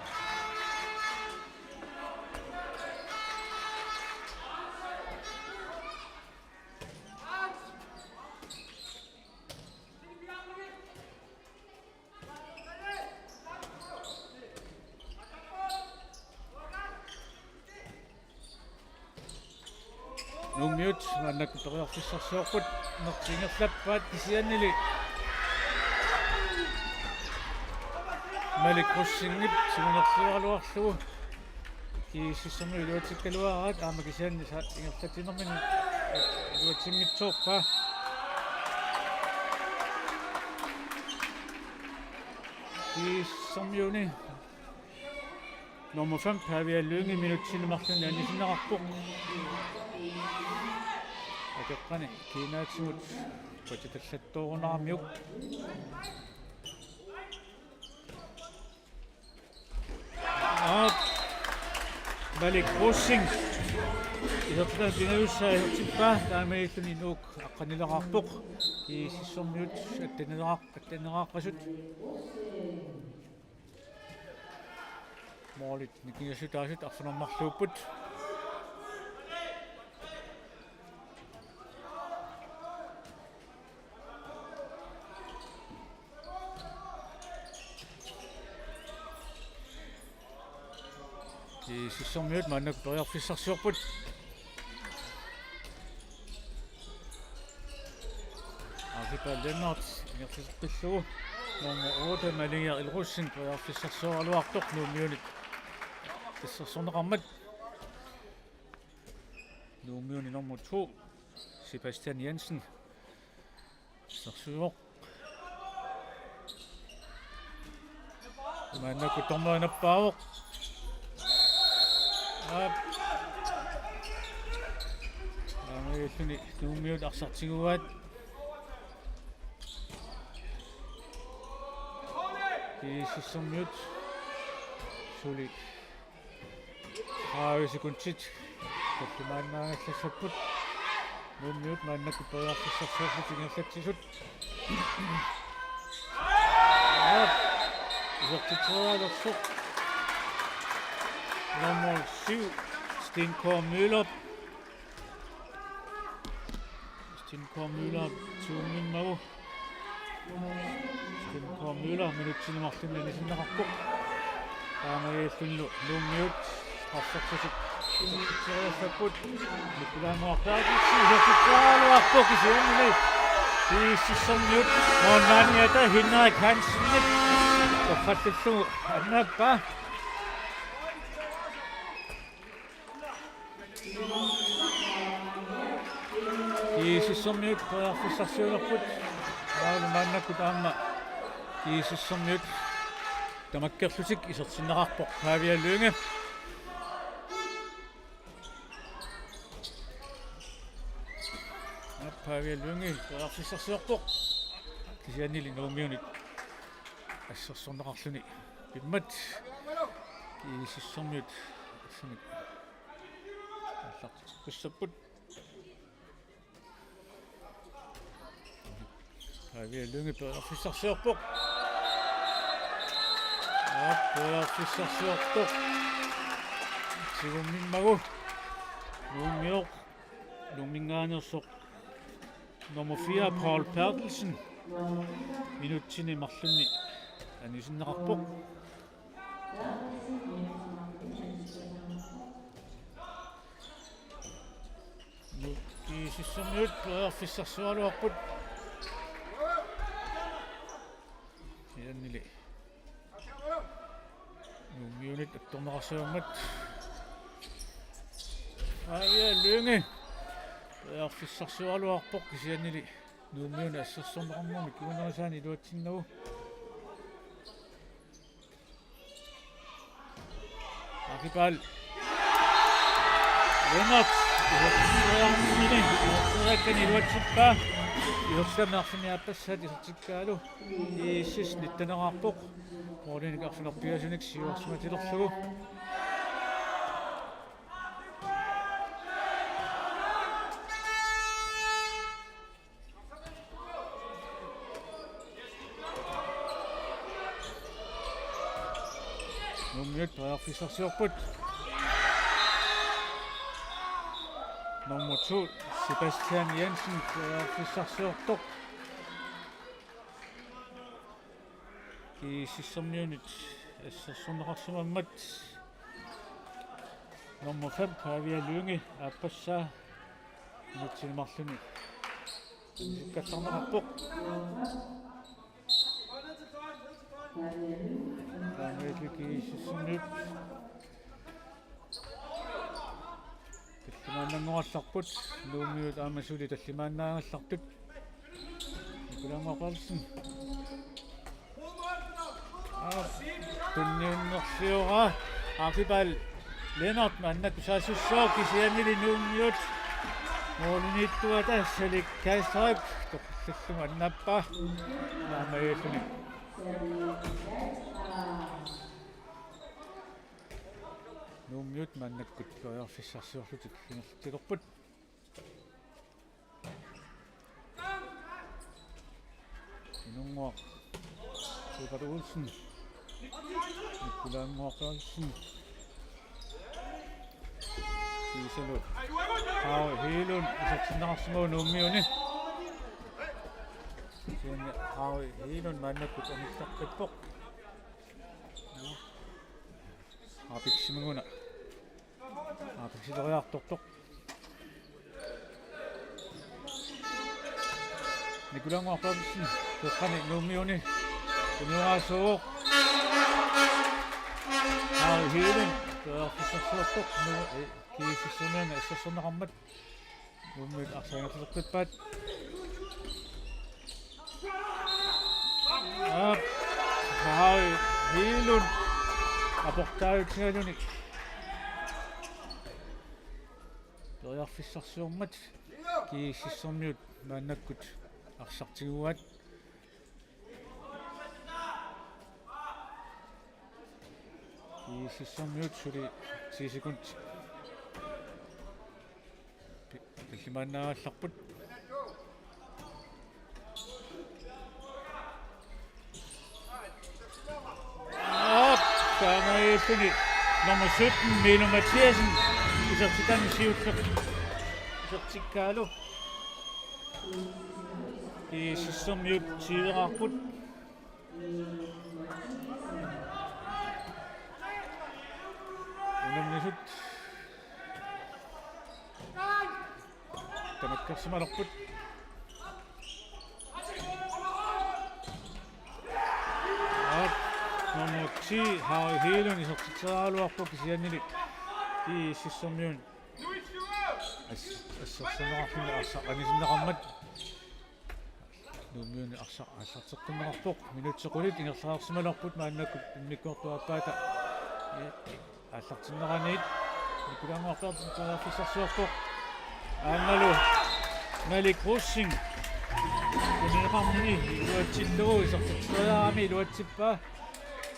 Nuummiut maannakkut periarfissarsiorput, inertik ingerlappaat kisiannili Malik Rosingip siunersuaraluarlugu. GSS-ermiut iluatsikkaluaraat, aamma kisianni sa-, ingerlatsinermini iluatsinngitsoorpaa. GSS-ermiuni nummer fem, Pavia Lynge, minutsini marlunni anisinneqarpoq. Akeqqani kiinaatsigut patitallattoorunaramiuk. Aap. Malik Rosing. Isertitami pingajussaa isertippaa, taamaalilluni Nuuk aqqanileqarpoq. GSS-ermiut attenera-, atteneraqqasut. Målit nikingassutaasut arfineq-marluupput. GSS-ermiut maannakkut periarfissarsiorput. Lennert ingerlateqqillugu nummer otte, Maligiaq Elrussin, periarfissarsioraluartoq Nuummiunit assersorneqarmat. Nuummiuni nummer to, Sebastian Jensen. Assersuivoq. Maannakkut dommeri nappaavoq. Aap. Taamaalilluni Nuummiut arsartiguaat. GSS-ermiut suli tredive sekundit tallimaannaagallassapput. Nuummiut maannakkut periarfissarsiorlutik ingerlatsisut. Aap. Isertitserialersoq. Nummer syv, Sten K. Møller. Sten K. Møller tuumimmagu. Sten K. Møller minutsini marlunni anisinneqarpoq. Taamaalillunilu Nuummiut arsartutut isertitseriassapput. Nikolai Moortaatsi isertitseriaraluarpoq kisiannili GSS-ermiut målmandiata Henrik Hansenip torrallallugu annaappaa. GSS-ermiut periarfissarsiulerput. Aamma maannakkut aamma GSS-ermiut tamakkerlutik isertinneqarpoq Pavia Lynge. Pavia Lynge periarfissarsiorpoq. Kisiannili Nuummiunit assersorneqarluni pimmat. GSS-ermiut assamik aallarteqqissapput. Pavia Lynge periarfissarsiorpoq. Aap, periarfissarsiortoq. Tigummimmagu. Nuummiut. Nuumminngaanneersoq nummer fire, Paul Berthelsen. Minutsini marlunni anisinneqarpoq. GSS-ermiut periarfissarsioraluarput. Kisiannili Nuummiunit attorneqarsimammat. Pavia Lynge periarfissarsioraluarpoq kisiannili Nuummiunit assersorneqarnermi kingunerisaani iluatsinnagu. Archibald Lennert isertitseriarnini isertitseriakkani iluatsippaa. Isertitami arfineq-aappassaat isertikkaalu. GSS nitteneqarpoq. Målinik arfineq-pingasunit siuarsimatilerlugu. Nuummiut periarfissarsiorput. Nummer to, Sebastian Jensen, periarfissarsiortoq. GSS-ermiunit assersorneqarsimammat. Nummer fem, Pavia Lynge, aappassaa. Minutsini marlunni isikkallarneqarpoq. Taamaalilluni GSS-ermiut tallimaannanngorallarput, Nuummiut aamma suli tallimaannaagallartut. Nikolai Moortaatsi. Aap, tunniunnerlioraa. Archibald Lennert maannakkut saassussivoq kisiannili Nuummiut. Målimiittuata Salik Kastrup torrallallugu annaappaa. Taamaalilluni Nuummiut maannakkut periarfissarsiorlutik ingerlatsilerput. Inunnguaq Robert Olsen. Nikolai Moortaatsi. Kiisalu Harry Hegelund isertinneqarsimavoq Nuummiuni. Kisianni Harry Hegelund maannakkut anillaqqippoq. Harpiksimaguna. Harpiksileriartortoq. Nikolai Ngorpavsen, Peqqani Nuummiuni, uniorasuuvoq. Harry Hegelund, periarfissarsiorpoq, nu, eh, G S S-imiunit assersorneqarmat. Nuummiut arsaq ingerlateqqippaat. Aap, Harry Hegelund aportaajutigaluni. Periarfissarsiormat G S S-imiut maannakkut arsaq tiguaat. G S S-imiut suli ti sekundit pi-, pillimaannaagallarput. Aap, taamaalilluni nummer sytten, Milo Mathiassen, isertitani siulleq isertikkaalu. G S S-imiut tyveraarput. Unammisut tamakkersimalerput. Aap, nummer ti, Harry Hegelund, isertitseriaraluarpoq kisiannili G S S-imiut as-, assersorneqarluni arsaq anisinneqarmat. Nuummiuni arsaq aallarteqqinneqarpoq. Minutsit qulit ingerlareersimalerput maannakkut immikkoortup aappaata aallartinneraniit. Nikolai Ngorpavsen periarfissarsiorpoq. Aammalu Malik Rosing. Uniorarmini iluatsillugu isertitseriarami iluatsippaa.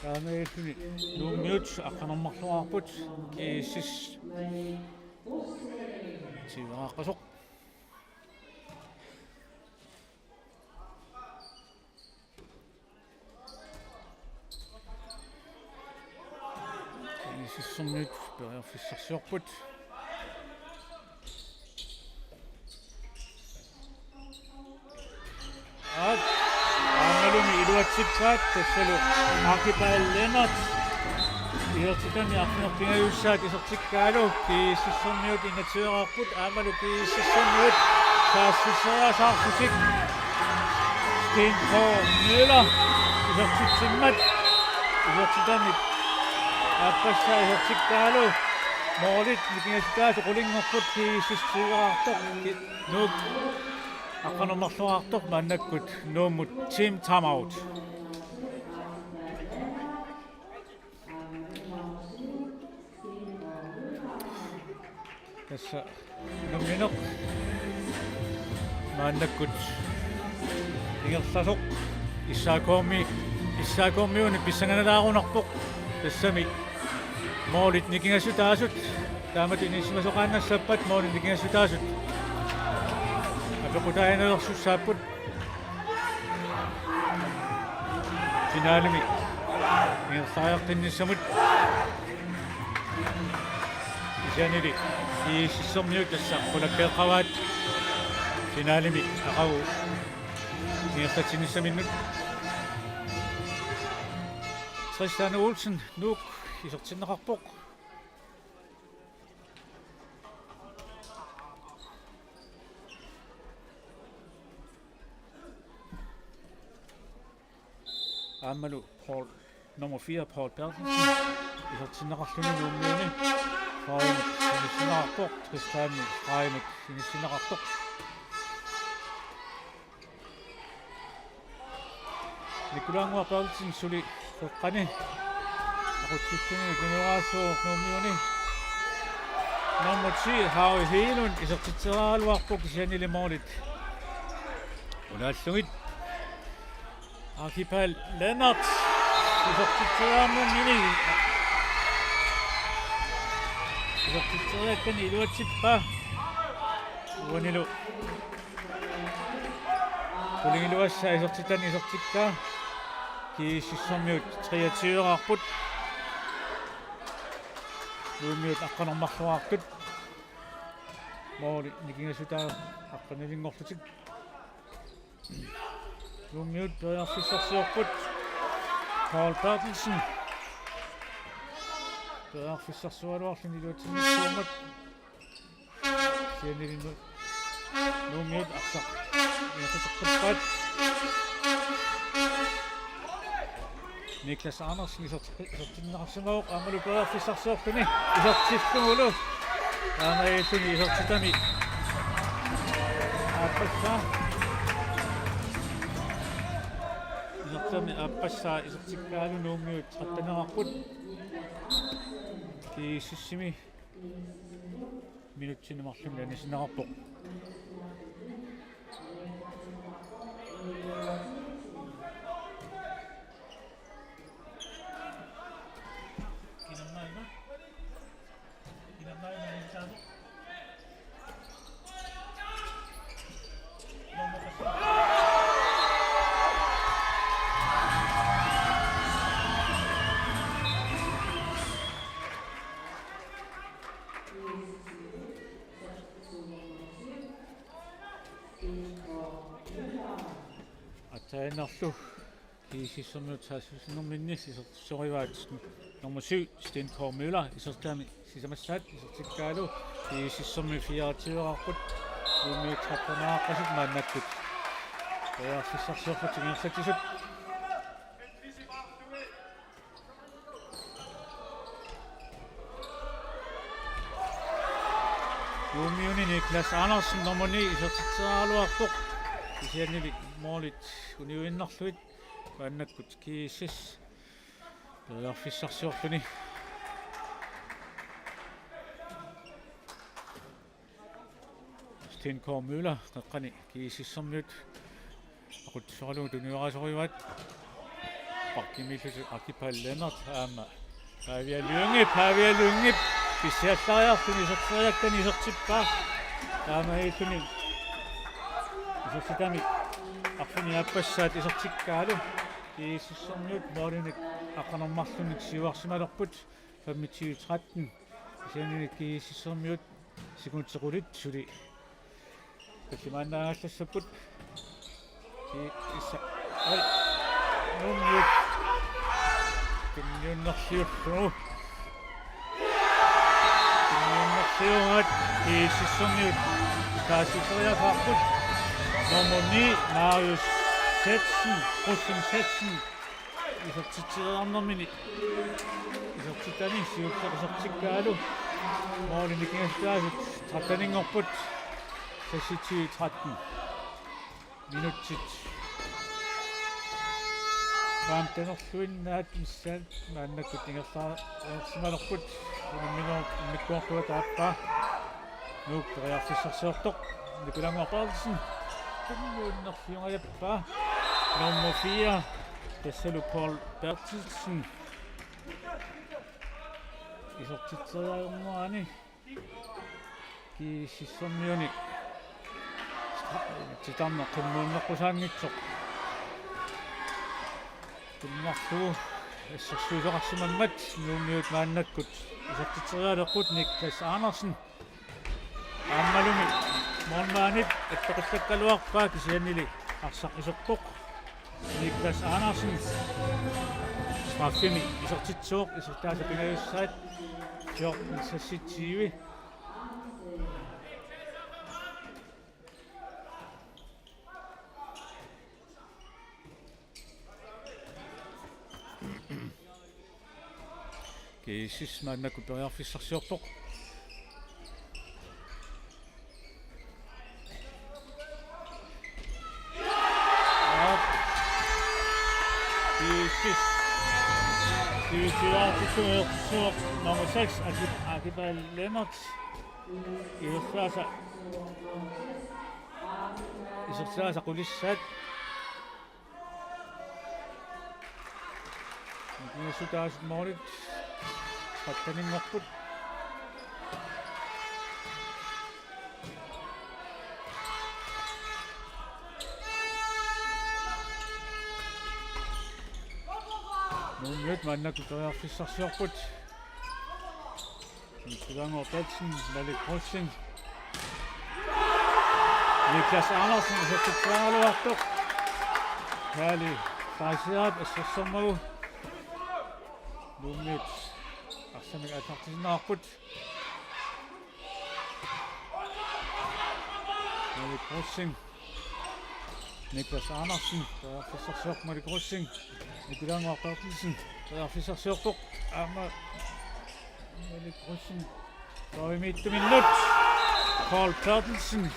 Taamaalilluni Nuummiut aqqaneq-marlunngorput G S S tyveraqqasoq. G S S-imiut periarfissarsiorput. Aap, aammalumi iluatsippaat tassalu Archibald Lennert. Isertitani arfineq-pingajussaat isertikkaalu, G S S-imiut enogtyveraarput, aammalu G S S-imiut saassusseriasaarlutik. Sten K. Møller isertitsimmat isertitani aappassaa isertikkaalu, målit nikingassutaasut qulinngorput, G S S tyveraartoq, Nuuk aqqaneq-marlunngortoq, maannakkut Nuummut team timeout. Tassa unammineq maannakkut ingerlasoq S A K-mi, S A K-miuni pissanganalaarunarpoq, tassami målit nikingassutaasut taamatut inissisimasoqaannassappat, målit nikingassutaasut apeqqutaaginnarsussaapput. Finalemi ingerlariaqqinnissamut. Kisiannili G S S-imiut tassa qulakkeeqqavaat finalemi aqagu ingerlatsinnissaminnut. Tristan Olsen, Nuuk, isertinneqarpoq. Aammalu Paul, nummer fire, Paul Berthelsen, isertinneqarluni Nuummiuni. Faimut inissinneqarpoq, Tristanimut inissinneqartoq. Nikolai Ngua Berthelsen suli Peqqani aqutsilluni uniorasuuvoq Nuummiuni. Nummer ti, Harry Hegelund, isertitseriaraluarpoq kisiannili målit unaallugit. Archibald Lennert isertitseriarnermini, isertitseriakkani iluatsippaa. Uanilu qulingiluassaa isertitani isertikkaa. G S S-imiut treogtyveraarput. Nuummiut aqqaneq-marlunngortut. Målit nikingassutaat aqqanilinngorlutik. Nuummiut periarfissarsiorput. Paul Berthelsen periarfissarsioraluarluni iluatsinngitsoormat. Kisiannili Nuummiut arsaq Isertitseqqippaat. Niklas Andersen iserti-, isertinneqarsimavoq aammalu periarfissarsiorluni isertillugulu. Taamaalilluni isertitami aappassaa. Isertitami aappassaa isertikkaalu Nuummiut tretten-erarput. GSS-imi minutsini marlunni anisinneqarpoq. Aatsaannguarlu GSS-ermiut saassussinerminni isertitserivaat nummer syv, Sten K. Møller, isertitami sisamassaat isertikkaalu, GSS-ermiut fireogtyve-erarput, Nuummiut tretten-erarput maannakkut periarfissarsiorlutik ingerlatsisut. Nuummiuni Niklas Andersen nummer ni isertitseriaraluarpoq. Kisiannili målit uniuinnarlugit maannakkut GSS periarfissarsiorluni. Sten K. Møller, qeqqani GSS-ermiut aqutsisaralugu tuniorasorivaat. Bakkimiillutik Akipal Lennert aamma Pavia Lynge, Pavia Lynge pissiallariarluni iserteriakkani isertippaa. Taamaalilluni isertitami arfineq-aappassaat isertikkaalu GSS-ermiut målinik aqqaneq-marlunnik siuarsimalerput femogtyve tretten. Kisiannili GSS-ermiut sekundit qulit suli tallimaannaagallassapput. Ki-, issa-, ai. Nuummiut tunniunnerliullugu. Tunniunnerliugaat GSS-ermiut saassusseriasaarput. Nummer ni, Marius Zetsen, Rosing Zetsen. Isertitseriarnermini isertitani siulleq isertikkaalu målinik ingerlaasut tretten-inngorput, seksogtyve tretten. Minutsit femten-erluinnaat missaat maannakkut ingerlaarsimalerput. Unamminerup immikkoortua taappaa. Nuuk periarfissarsiortoq. Nikolai Berthelsen. Tunniunnerliungajappaa. Nummer fire. Tassalu Paul Berthelsen. Isertitseriarnerani. GSS-ermiuni. Titarneq qimmuunneqqusaanngitsoq. Tunniullugu assersuisoqarsimammat Nuummiut maannakkut isertitserialerput Niklas Andersen. Aammalumi målmandip attoqillakkaluarpaa kisiannili arsaq iserpoq. Niklas Andersen. Straffimi isertitsivoq, isertaasa pingajussaat. Fjorten seksogtyve. GSS maannakkut periarfissarsiorpoq. GSS. Siusilaartitsuersuoq nummer seks, Akip-, Akipal Lennert. Isertaasa. Isertaasa qulissaat. Nikingassutaasut målit tretten-inngorput. Nuummiut maannakkut periarfissarsiorput. Nikolai Berthelsen, Malik Rosing. Niklas Andersen, isertitseriaraluartoq. Kaali Faisiat, assersormagu. Nuummiut arsamik aallartitsiinnarput. Malik Rosing. Niklas Andersen, periarfissarsiorpoq. Malik Rosing, Nikolai Berthelsen, periarfissarsiorpoq. Aamma Malik Rosing, soqutiginnginnaminnut. Paul Berthelsen,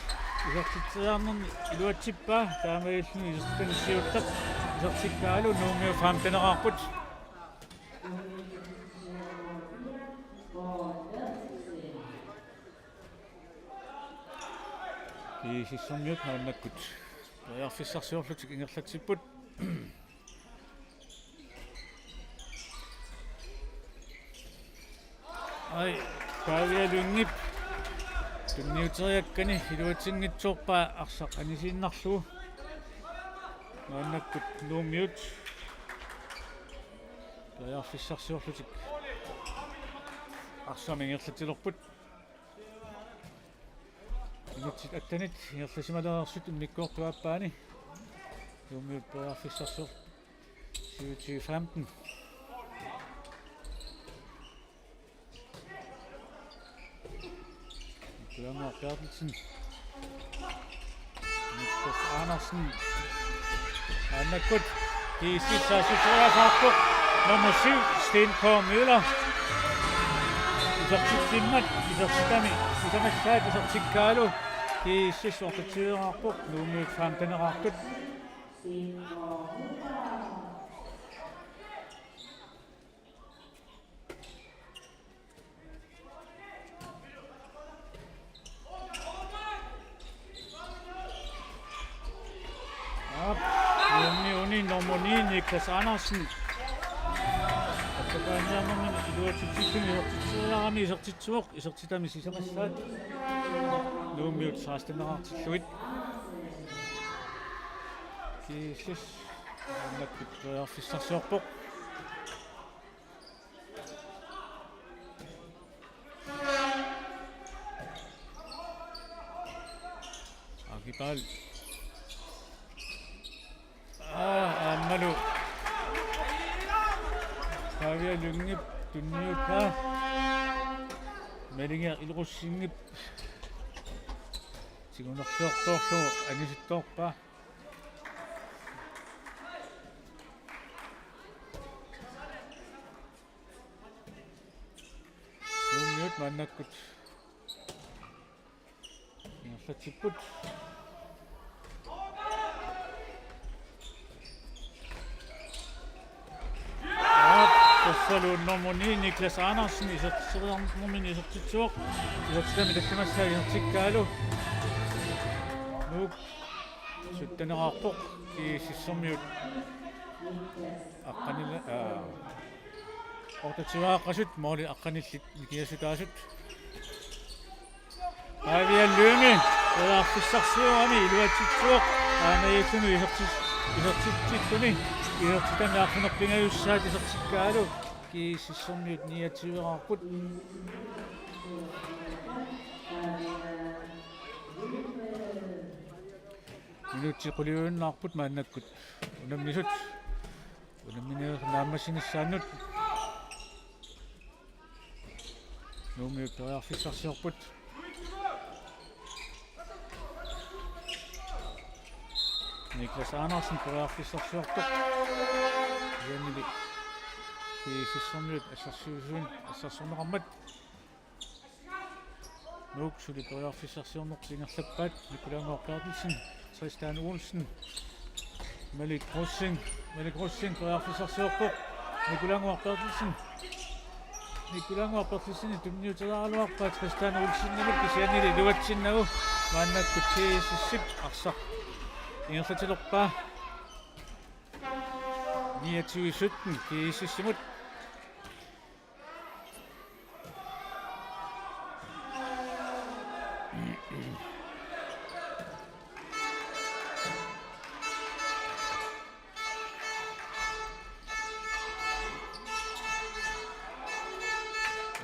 isertitseriarnermi iluatsippaa, taamaalilluni isertitani siulleq isertikkaalu, Nuummiut femteneqarput. GSS-ermiut maannakkut periarfissarsiorlutik ingerlatsipput. Ai, Pavia Lyngep tunniuteriakkani iluatsinngitsoorpaa arsaq anisiinnarlugu. Maannakkut Nuummiut periarfissarsiorlutik arsamik ingerlatsilerput. Minutsit attenit ingerlasimalereersut immikkoortup aappaani. Nuummiut periarfissarsiorput syvogtyve femten. Nikolai Berthelsen. Niklas Andersen. Maannakkut GSS saassusseriaaseqarpoq. Nummer syv, Sten K. Møller. Isertitsimmat, isertitami sisamassaat isertikkaalu, GSS otteogtyveqarpoq, Nuummiut femteneqarput. Aap, Nuummiuni nummer ni, Niklas Andersen. Attapaaniarnermini iluatsitsilluni isertitseriarami isertitsivoq, isertitami sisamassaat. Nuummiut seksteneqartillugit. GSS maannakkut periarfissarsiorpoq. Akipal. Aa, aammalu Pavia Lyngep tunniuppaa. Malik Rosingip tigunersiortoorlugu anisittoorpaa. Nuummiut maannakkut ingerlatsipput. Aap, tassalu nummer ni, Niklas Andersen, isertitseriarnermini isertitsivoq. Isertitami tallimassaa isertikkaalu, Nuuk sytteneqarpoq. GSS-ermiut aqqanila-, aa, otteogtyveqasut, måli aqqanillit nikingassutaasut. Pavia Lynge periarfissarsiorami iluatsitsivoq, taamaalilluni isertit-, isertitsilluni isertitami arfineq-pingajussaat isertikkaalu, GSS-ermiut niogtyveqarput. Minutsit quliuinnarput maannakkut unammisut. Unammineq naammassinissaannut. Nuummiut periarfissarsiorput. Niklas Andersen periarfissarsiorpoq. Kisiannili GSS-ermiut assersuisunik assersorneqarmat. Nuuk suli periarfissarsiornertik ingerlappaat. Nikolai Berthelsen, Tristan Olsen, Malik Rosing, Malik Rosing periarfissarsiorpoq. Nikolai Berthelsen, Nikolai Berthelsen tunniuteriaraluarpaa Tristan Olsenimut, kisiannili iluatsinnagu maannakkut GSS-ip arsaq ingerlatilerpaa. Niogtyve sytten GSS-imut.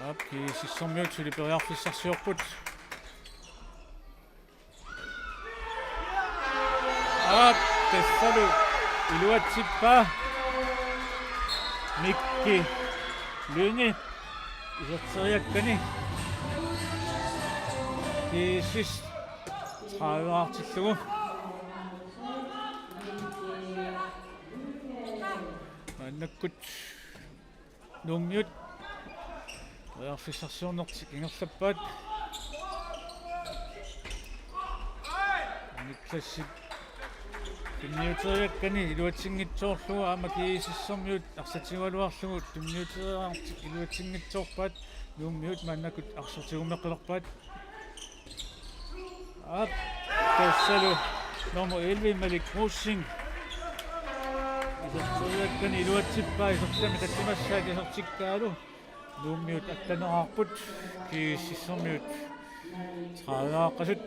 Aap, GSS-ermiut suli periarfissarsiorput. Aap, tassalu iluatsippaa Mikki Lynge iserteriakkani. GSS tredive-artillugu. Maannakkut Nuummiut periarfissarsiornertik ingerlappaat. Niklassip tunniuteriakkani iluatsinngitsoorlugu aamma GSS-ermiut arsaq tigugaluarlugu tunniuteriarnertik iluatsinngitsoorpaat. Nuummiut maannakkut arsaq tigummeqqilerpaat. Aap, tassalu nummer elleve, Malik Rosing. Iserteriakkani iluatsippaa, isertitami tatsimassaat isertikkaalu. Nuummiut atteneraarput, GSS-ermiut trediveaqqasut.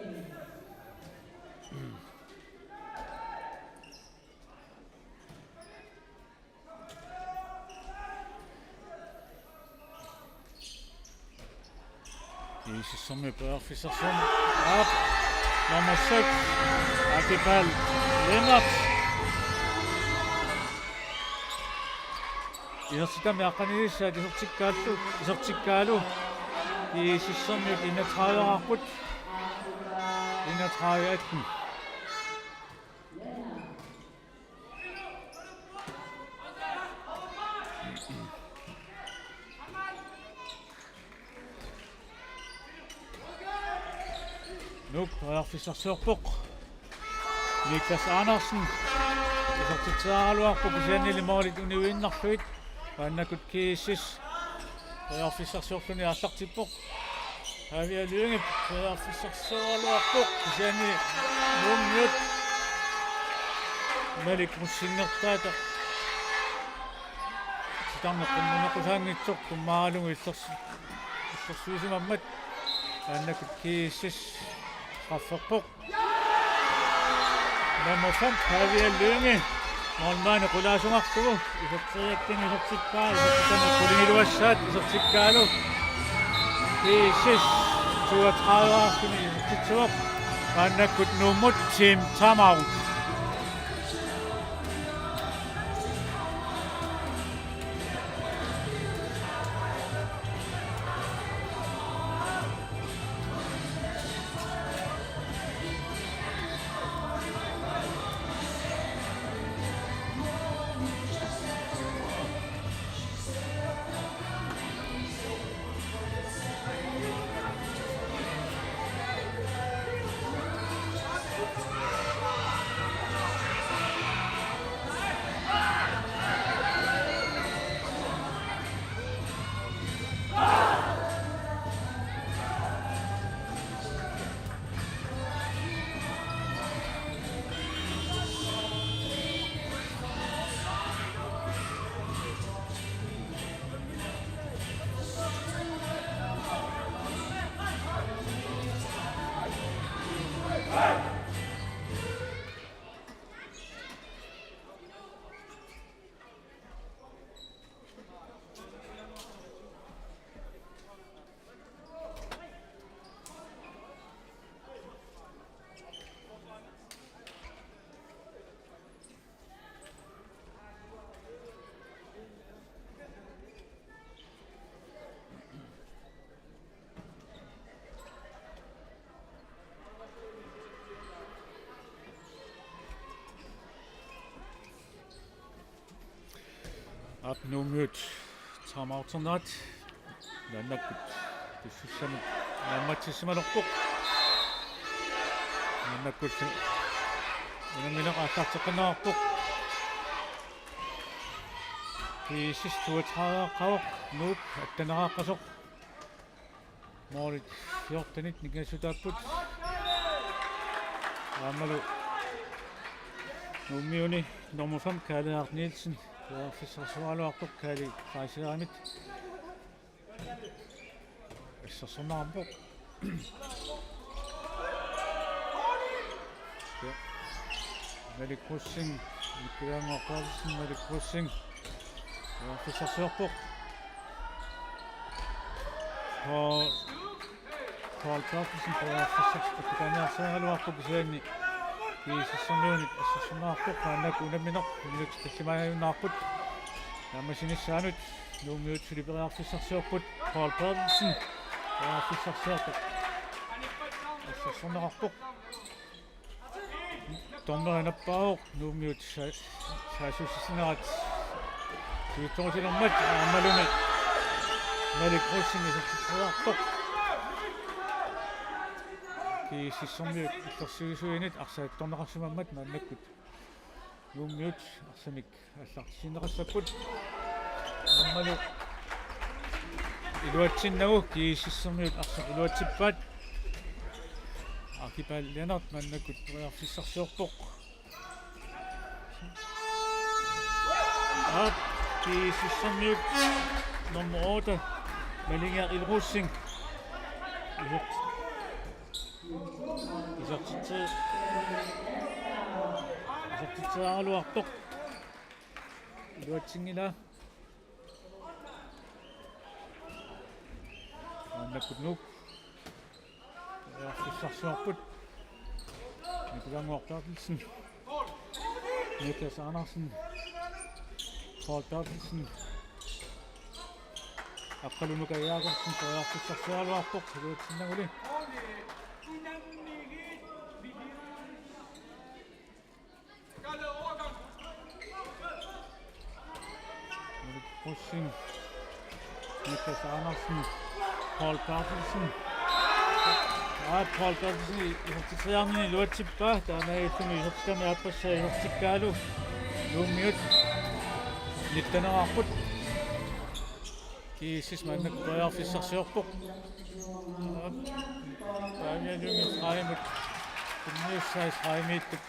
GSS-ermiut periarfissarsiorneq. Aap, nummer seks, Akipal Lennert. Isertitami aqqanilissaat isertikkaallu, isertikkaalu. GSS-ermiut enogtrediveeraarput. Enogtredive atten. Nuuk periarfissarsiorpoq. Niklas Andersen. Isertitseriaraluarpoq kisiannili målit uniuinnarlugit. Maannakkut GSS periarfissarsiorluni aallartippoq. Javier Lynge periarfissarsioraluarpoq kisianni Nuummiut Malik Rosingip attaata titarneq qimmuneqqusaanngitsoq tummaaralugu illers-, illersuisimammat. Maannakkut GSS strafferpoq. Nummer fem, Javier Lynge. Målmandi qulaasungarlugu. Iserteriakkani isertippaa, isertitami qulingiluassaat isertikkaalu. GSS toogtredive-aarluni isertitsivoq. Maannakkut Nuummut team timeout. Aap, Nuummiut timeouternerat. Maannakkut pissussamik naammatsissimalerpoq. Maannakkullu unammineq aallarteqqinneqarpoq. GSS toogtredive-aaqqavoq, Nuuk atteneraqqasoq. Målit fjortenit ningersuutaapput. Aammalu Nuummiuni nummer fem, Kaali Aart Nielsen, periarfissarsioraluarpoq Kaali Kaiserimit. Assersorneqarpoq. Malik Rosing, Nikolai Berthelsen, Malik Rosing. Periarfissarsiorpoq. Paul, Paul Berthelsen periarfissarsiorpoq, attukaniarsarigaluarpoq kisianni GSS-ermiunit assersorneqarpoq, maannakkut unammineq minutsit tallimaajunnaarput. Naammassinissaanut Nuummiut suli periarfissarsiorput, Paul Berthelsen periarfissarsiorpoq. Assersorneqarpoq. Dommeri nappaavoq, Nuummiut sa-, saassussinerat Siuttuutilermat aammalumi Malik Rosing isertitseriartoq. GSS-ermiut illersuisuinit arsaq attorneqarsimammat maannakkut Nuummiut arsamik aallartissinneqassapput. Aammalu iluatsinnagu GSS-ermiut arsaq iluatsippaat. Akipal Lennert maannakkut periarfissarsiorpoq. Aap, GSS-ermiut nummer otte, Malingiaq Rosing. Isertitse-, isertitseriaraluartoq. Iluatsinngilaa. Maannakkut Nuuk periarfissarsiorput. Nikolai Moore Berthelsen. Niklas Andersen. Paul Berthelsen. Aqqalu Nuka Jakobsen periarfissarsiaraluarpoq iluatsinnaguli. Rosing, Niklas Andersen, Paul Berthelsen. Aa, Paul Berthelsen isertitseriarnini iluatsippaa, taamaalilluni isertitami aappassaa isertikkaalu Nuummiut nitteneqarput. GSS maannakkut periarfissarsiorpoq. Pavia Lynge Freimut. Tunniussaas Freimiittup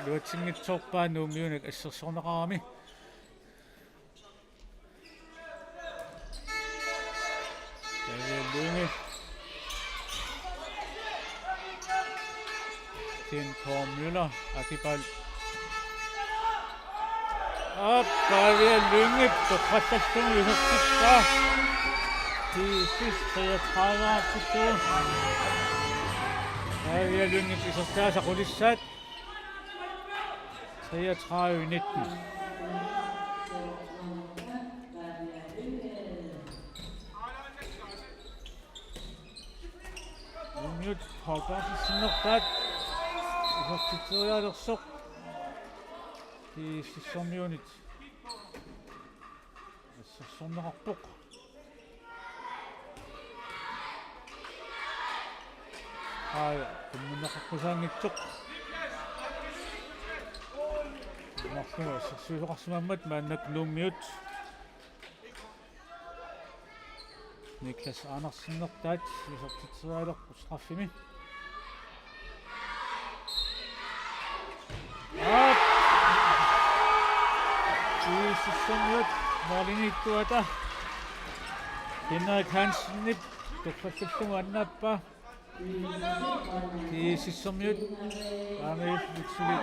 iluatsinngitsoorpaa Nuummiunik assersorneqarami. Pavia Lynge. Sten Kåre Møller, Akipal. Aap, Pavia Lynge, torrallallugu isertippaa. GSS treogtredive aapsittugu. Pavia Lynge isertaasa qulissaat. Treogtredive nitten. Nuummiut Paul Berthelsen sinnertaat. Isertitserialersoq. GSS-ermiunit assersorneqarpoq. Aa, qimmunneqaqqusaanngitsoq. Marlunga assersuisoqarsimammat maannakkut Nuummiut. Niklas Andersen sinnertaat isertitserialerpoq straffimi. Aap. GSS-ermiut målimiittuata Henrik Hansenip torrallallugu annaappaa. GSS-ermiut aamma illit suli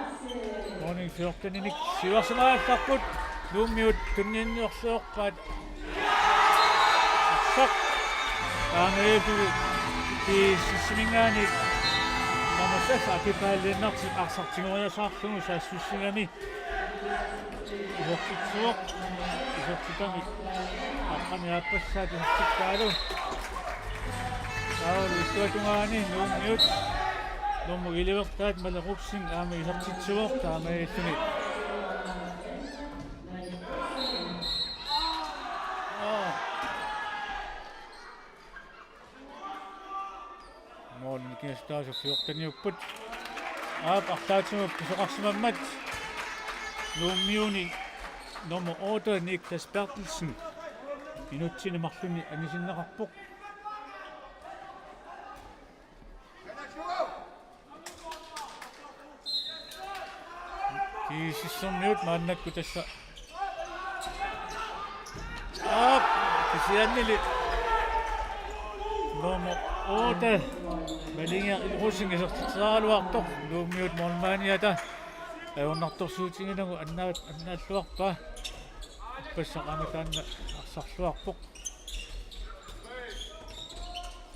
målmand fjorten-inik siuarsimaallarput. Nuummiut tunniunniorluarpaat. Arsaq. Aamma illit GSS-iminngaanniit nummer seks Akipal Lennert arsaq tigoriasaarlugu saassussigami. Isertitsivoq, isertitami aqqaneq-aappassaat isertikkaalu. Taavalu illuatungaani Nuummiut nummer elleve-rtaat Malik Rosing aamma isertitsivoq taamaalilluni. Aa. Målini kinguaataasoq fjorten-iupput. Aap, arlaatigut pisoqarsimammat Nuummiuni nummer otte Niklas Berthelsen minutsini marlunni anisinneqarpoq. GSS-ermiut maannakkut tassa. Aap, kisiannili nummer otte, Malingiaq Rosing isertitseriaraluartoq, Nuummiut målmandiata ajornartorsiutigilagu annaat-, annaalluarpaa. Ippassaq aamma taanna arsarluarpoq.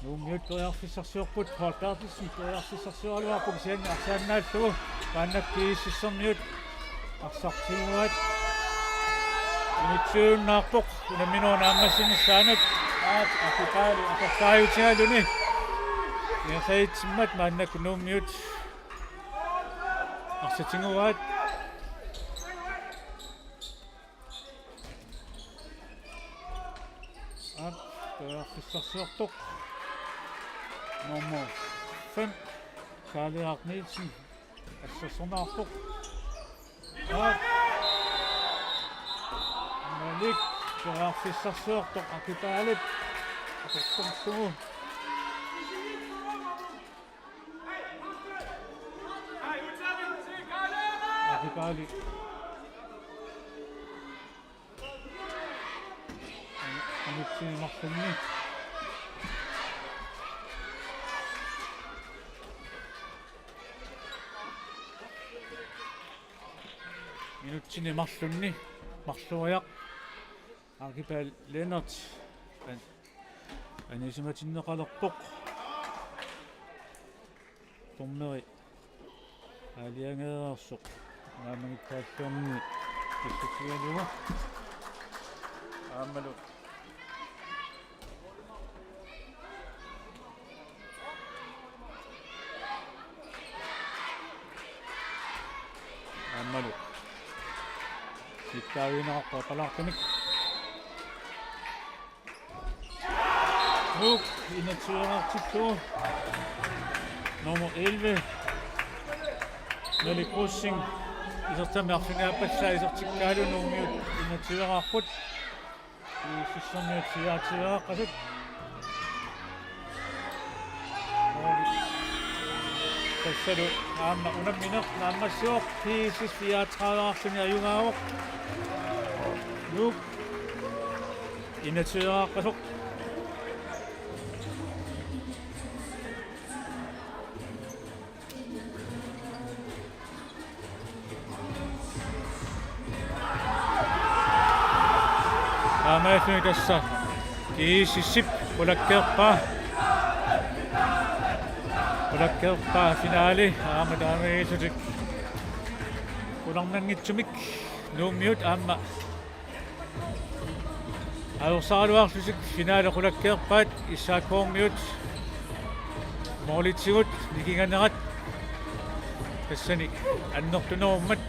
Nuummiut periarfissarsiorput, Paul Berthelsen periarfissarsioraluarpoq kisianni arsaq annaallugu, maannakkut GSS-ermiut arsaq tiguaat. Unitsuunnaarpoq unamminerup naammassinissaanut. Aap, Akipal atortariutigaluni. Ingerlaatsimmat maannakkut Nuummiut arsaq tiguaat. Periarfissarsiortoq nummer fem, Kaaliaq Nielsen, assersorneqarpoq. Aa. Malik, periarfissarsiortoq Akipaalip atortorlugu. Akipaali. Minutsini marlunni. Minutsini marlunni marloriaq Akipaal Lennert an-, anisimatinneqalerpoq. Dommeri aalajangereersoq naammagittaalliorninni pissutigalugu. Aammalu aammalu nittaavigineqarpoq palaartumik. Nuuk enogtyve-qartillugu. Nummer elleve, Malik Rosing, isertitami arfineq-aappassaa isertikkaalu Nuummiut enogtyve-qarput, GSS-ermiut fireogtyve-qarput. Tassalu aamma unammineq naammassivoq, GSS fireogtredive-qarluni ajugaavoq. Nuuk enogtyve-qarput. Aamma tassa GSS-ip qulakkeerpaa. Qulakkeerpaa finaali aamma taamaalillutik qularnanngitsumik Nuummiut aamma ajorsaraluarlutik finaali qulakkeerpaat, SAK-kormiut målitigut nikinganerat tassani annertunerummat.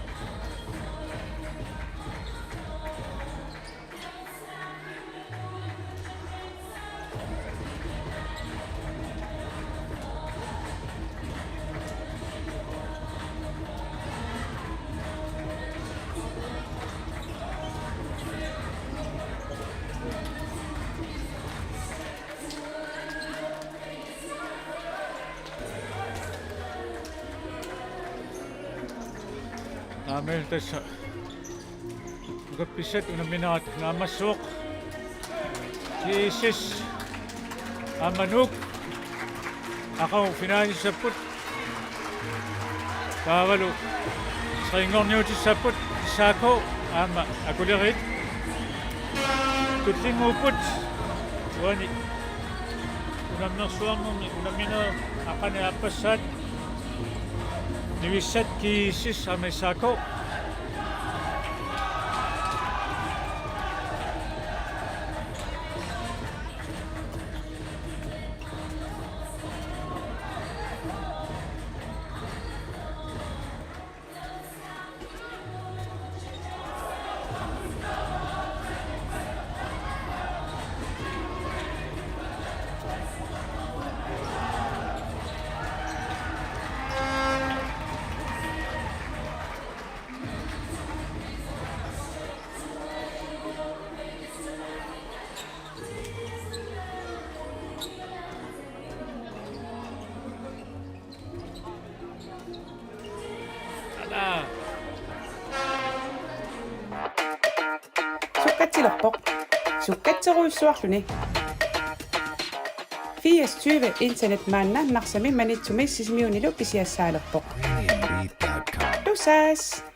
Aamma tassa ukappissat unamminerat naammassivoq. GSS aamma Nuuk aqagu finaalissapput. Taavalu trinngorniutissapput, SAK aamma Akuleriit. Tullinnguupput uani unammersuarnermi unamminerit aqagu aappassaat. Nivissat GSS aamma SAK. Ala. Sukkatsilerpoq. Sukkatserujussuarluni. Firs tyve internet maanna Narsami, Maniitsumi Sisimiunilu pisiassaalerpoq. Tusass!